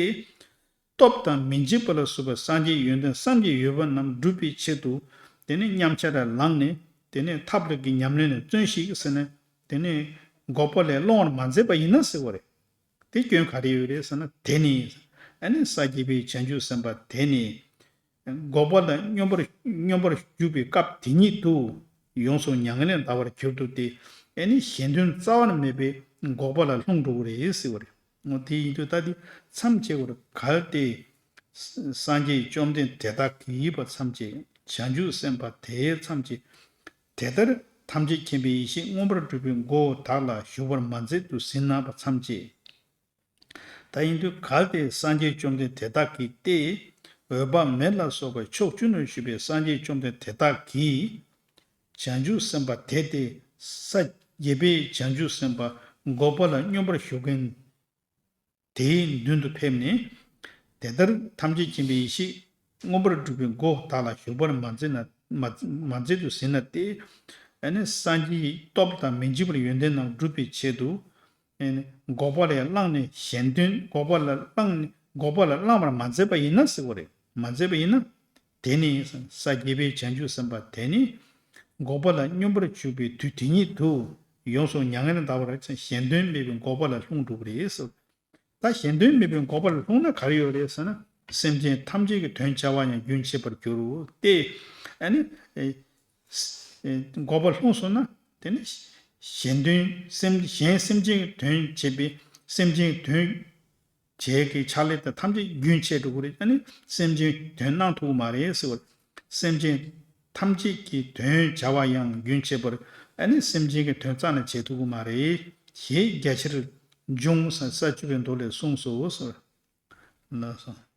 སྟོབས་དང་མི་འཇིགས་པ་ལ་སོགས་པ་སངས་རྒྱས་ཡོན་ཏན་བསམ་གྱིས་ཡོད་པ་རྣམས་སྒྲུབ་པའི་ཆེད་དུ། དེ་ནས་མཉམ་ཆར་ལངས་ནས། དེ་ནས་ཐབས་ལ་གི་ཉམས་ལེན་ལ་བརྩོན་ཞིག་ཟེར་ནས། དེ་ནས་འགོག་པ་ལས་སློང་བར་མ་མཛད་པ་ཡིན་ན་ཟེར་བ་རེད། དེ་སྐྱོན་ག་རེ་ཡོད་རེད་ཟེར་ན། དེ་ནི། ཨ་ནི་ས་དགྱེས་པའི་བྱང་ཆུབ་སེམས་དཔའ་དེ་ནི། འགོག་པ་ལ་སྙོམས་པར་སྙོམས་པར་ཞུགས་པའི་སྐབས་དེ་ཉིད་དུ། ཡོངས་སུ་མྱ་ངན་ལས་འདའ་བར་གྱུར་ཏོ་སྟེ། ཨ་ནི་གཞན་དོན་རྩ་བ་ནས་མེད་པའི་འགོག་པ་ལ་ལྷུང་འགྲོ་གི་རེད་ཟེར་བ་རེད། འོ་དེ་ཡིན་དུས་ད་དེ་མཚམས་བཅད་དགོས་རེད། གལ་ཏེ། སངས་རྒྱས་བཅོམ་ལྡན་དེ་དག་གིས་པ་མཚམས་བཅད། བྱང་ཆུབ་སེམས་དཔའ་དེའི་མཚམས་བཅད། དེ་ལྟར་ཐམས་ཅད་མཁྱེན་པའི་ཡེ་ཤེས་མངོན་པར་སྒྲུབ་པའི་སྒོ་དག་ལ་ཞུགས་པར་མ་མཛད་དུ་ཟིན་ན་པ་མཚམས་བཅད། ད་ཡིན་དུས་གལ་ཏེ་སངས་རྒྱས་བཅོམ་ལྡན་དེ་དག་གིས་ཏེ། འོད་དཔག་མེད་ལ་སོགས་པའི་ཕྱོགས་བཅུ་ན་བཞུགས་པའི་སངས་རྒྱས་བཅོམ་ལྡན་དེ་དག་གིས། བྱང་ཆུབ་སེམས་དཔའ་དེ་སྟེ། ས་དགྱེས་པའི་བྱང་ཆུབ་སེམས་དཔའ་འགོག་པ་ལ་སྙོམས་པར་ཞུགས་མཁན་དེའི་མདུན་དུ་ཕེབས་ནས། དེ་ལྟར་ཐམས་ཅད་མཁྱེན་པའི་ཡེ་ཤེས་མངོན་པར་སྒྲུབ་པའི་སྒོ་དག་ལ་ཞུགས་པར་མ་མཛད་ན། མ་མ་མཛད་དུ་ཟིན་ན་སྟེ། ཨ་ནི་སངས་རྒྱས་སྟོབས་དང་མི་འཇིགས་པར་ཡོན་ཏན་རྣམས་སྒྲུབ་པའི་ཆེད་དུ། ཨ་ནི་འགོག་པ་ལས་བསླངས་ནས་གཞན་དོན། འགོག་པ་ལ་བསླངས་ནས་འགོག་པ་ལ་བསླངས་པར་མ་མཛད་པ་ཡིན་ན་ཟེར་བ་རེད། མ་མཛད་པ་ཡིན་ན། དེ་ནི་ས་དགྱེས་པའི་བྱང་ཆུབ་སེམས་དཔའ་དེ་ནི། འགོག་པ་ལ་སྙོམས་པར་ཞུགས་པའི་དུས་དེ་ཉིད་དུ། ཡོངས་སུ་མྱ་ངན་ལས་འདའ་བར་གཞན་དོན་མེད་པའི་འགོག་པ་ལ་ལྷུང་འགྲོ་གི་རེད་ཟེར། ད་གཞན་དོན་མེད་པའི་འགོག་པ་ལ་ལྷུང་ན་ག་རེ་ཡོད་རེད་ཟེར་ན། སེམས་ཅན་ཐམས་ཅད་ཀྱི་དོན་བྱ་བ་ཡང་རྒྱུན་ཆད་པར་འགྱུར་རོ་སྟེ། ཨ་ནི། ཨེ། ཨེ། འགོག་པ་ལྷུང་སོང་ན། དེ་ནི་གཞན་དོན་སེམས་གཞན་སེམས་ཅན་གྱི་དོན་བྱེད་པའི་སེམས་ཅན་གྱི་དོན་བྱེད་ཀྱི་ཕྱག་ལས་དེ་ཐམས་ཅད་རྒྱུན་ཆད་འགྲོ་གི་རེད། ཨ་ནི་སེམས་ཅན་དོན་གནང་ཐུབ་ཀྱི་མ་རེད་ཟེར་བ། སེམས་ཅན་ཐམས་ཅད་ཀྱི་དོན་བྱ་བ་ཡང་རྒྱུན་ཆད་པར། ཨ་ནི་སེམས་ཅན་གྱི་དོན་རྩ་ནས་བྱེད་ཐུབ་ཀྱི་མ་རེད། ཞེས་རྒྱ་ཆེར་འབྱུང་ས་ས་བཅུ་པའི་མདོ་ལས་གསུངས་སོ་ཟེར། ལགས་སོ།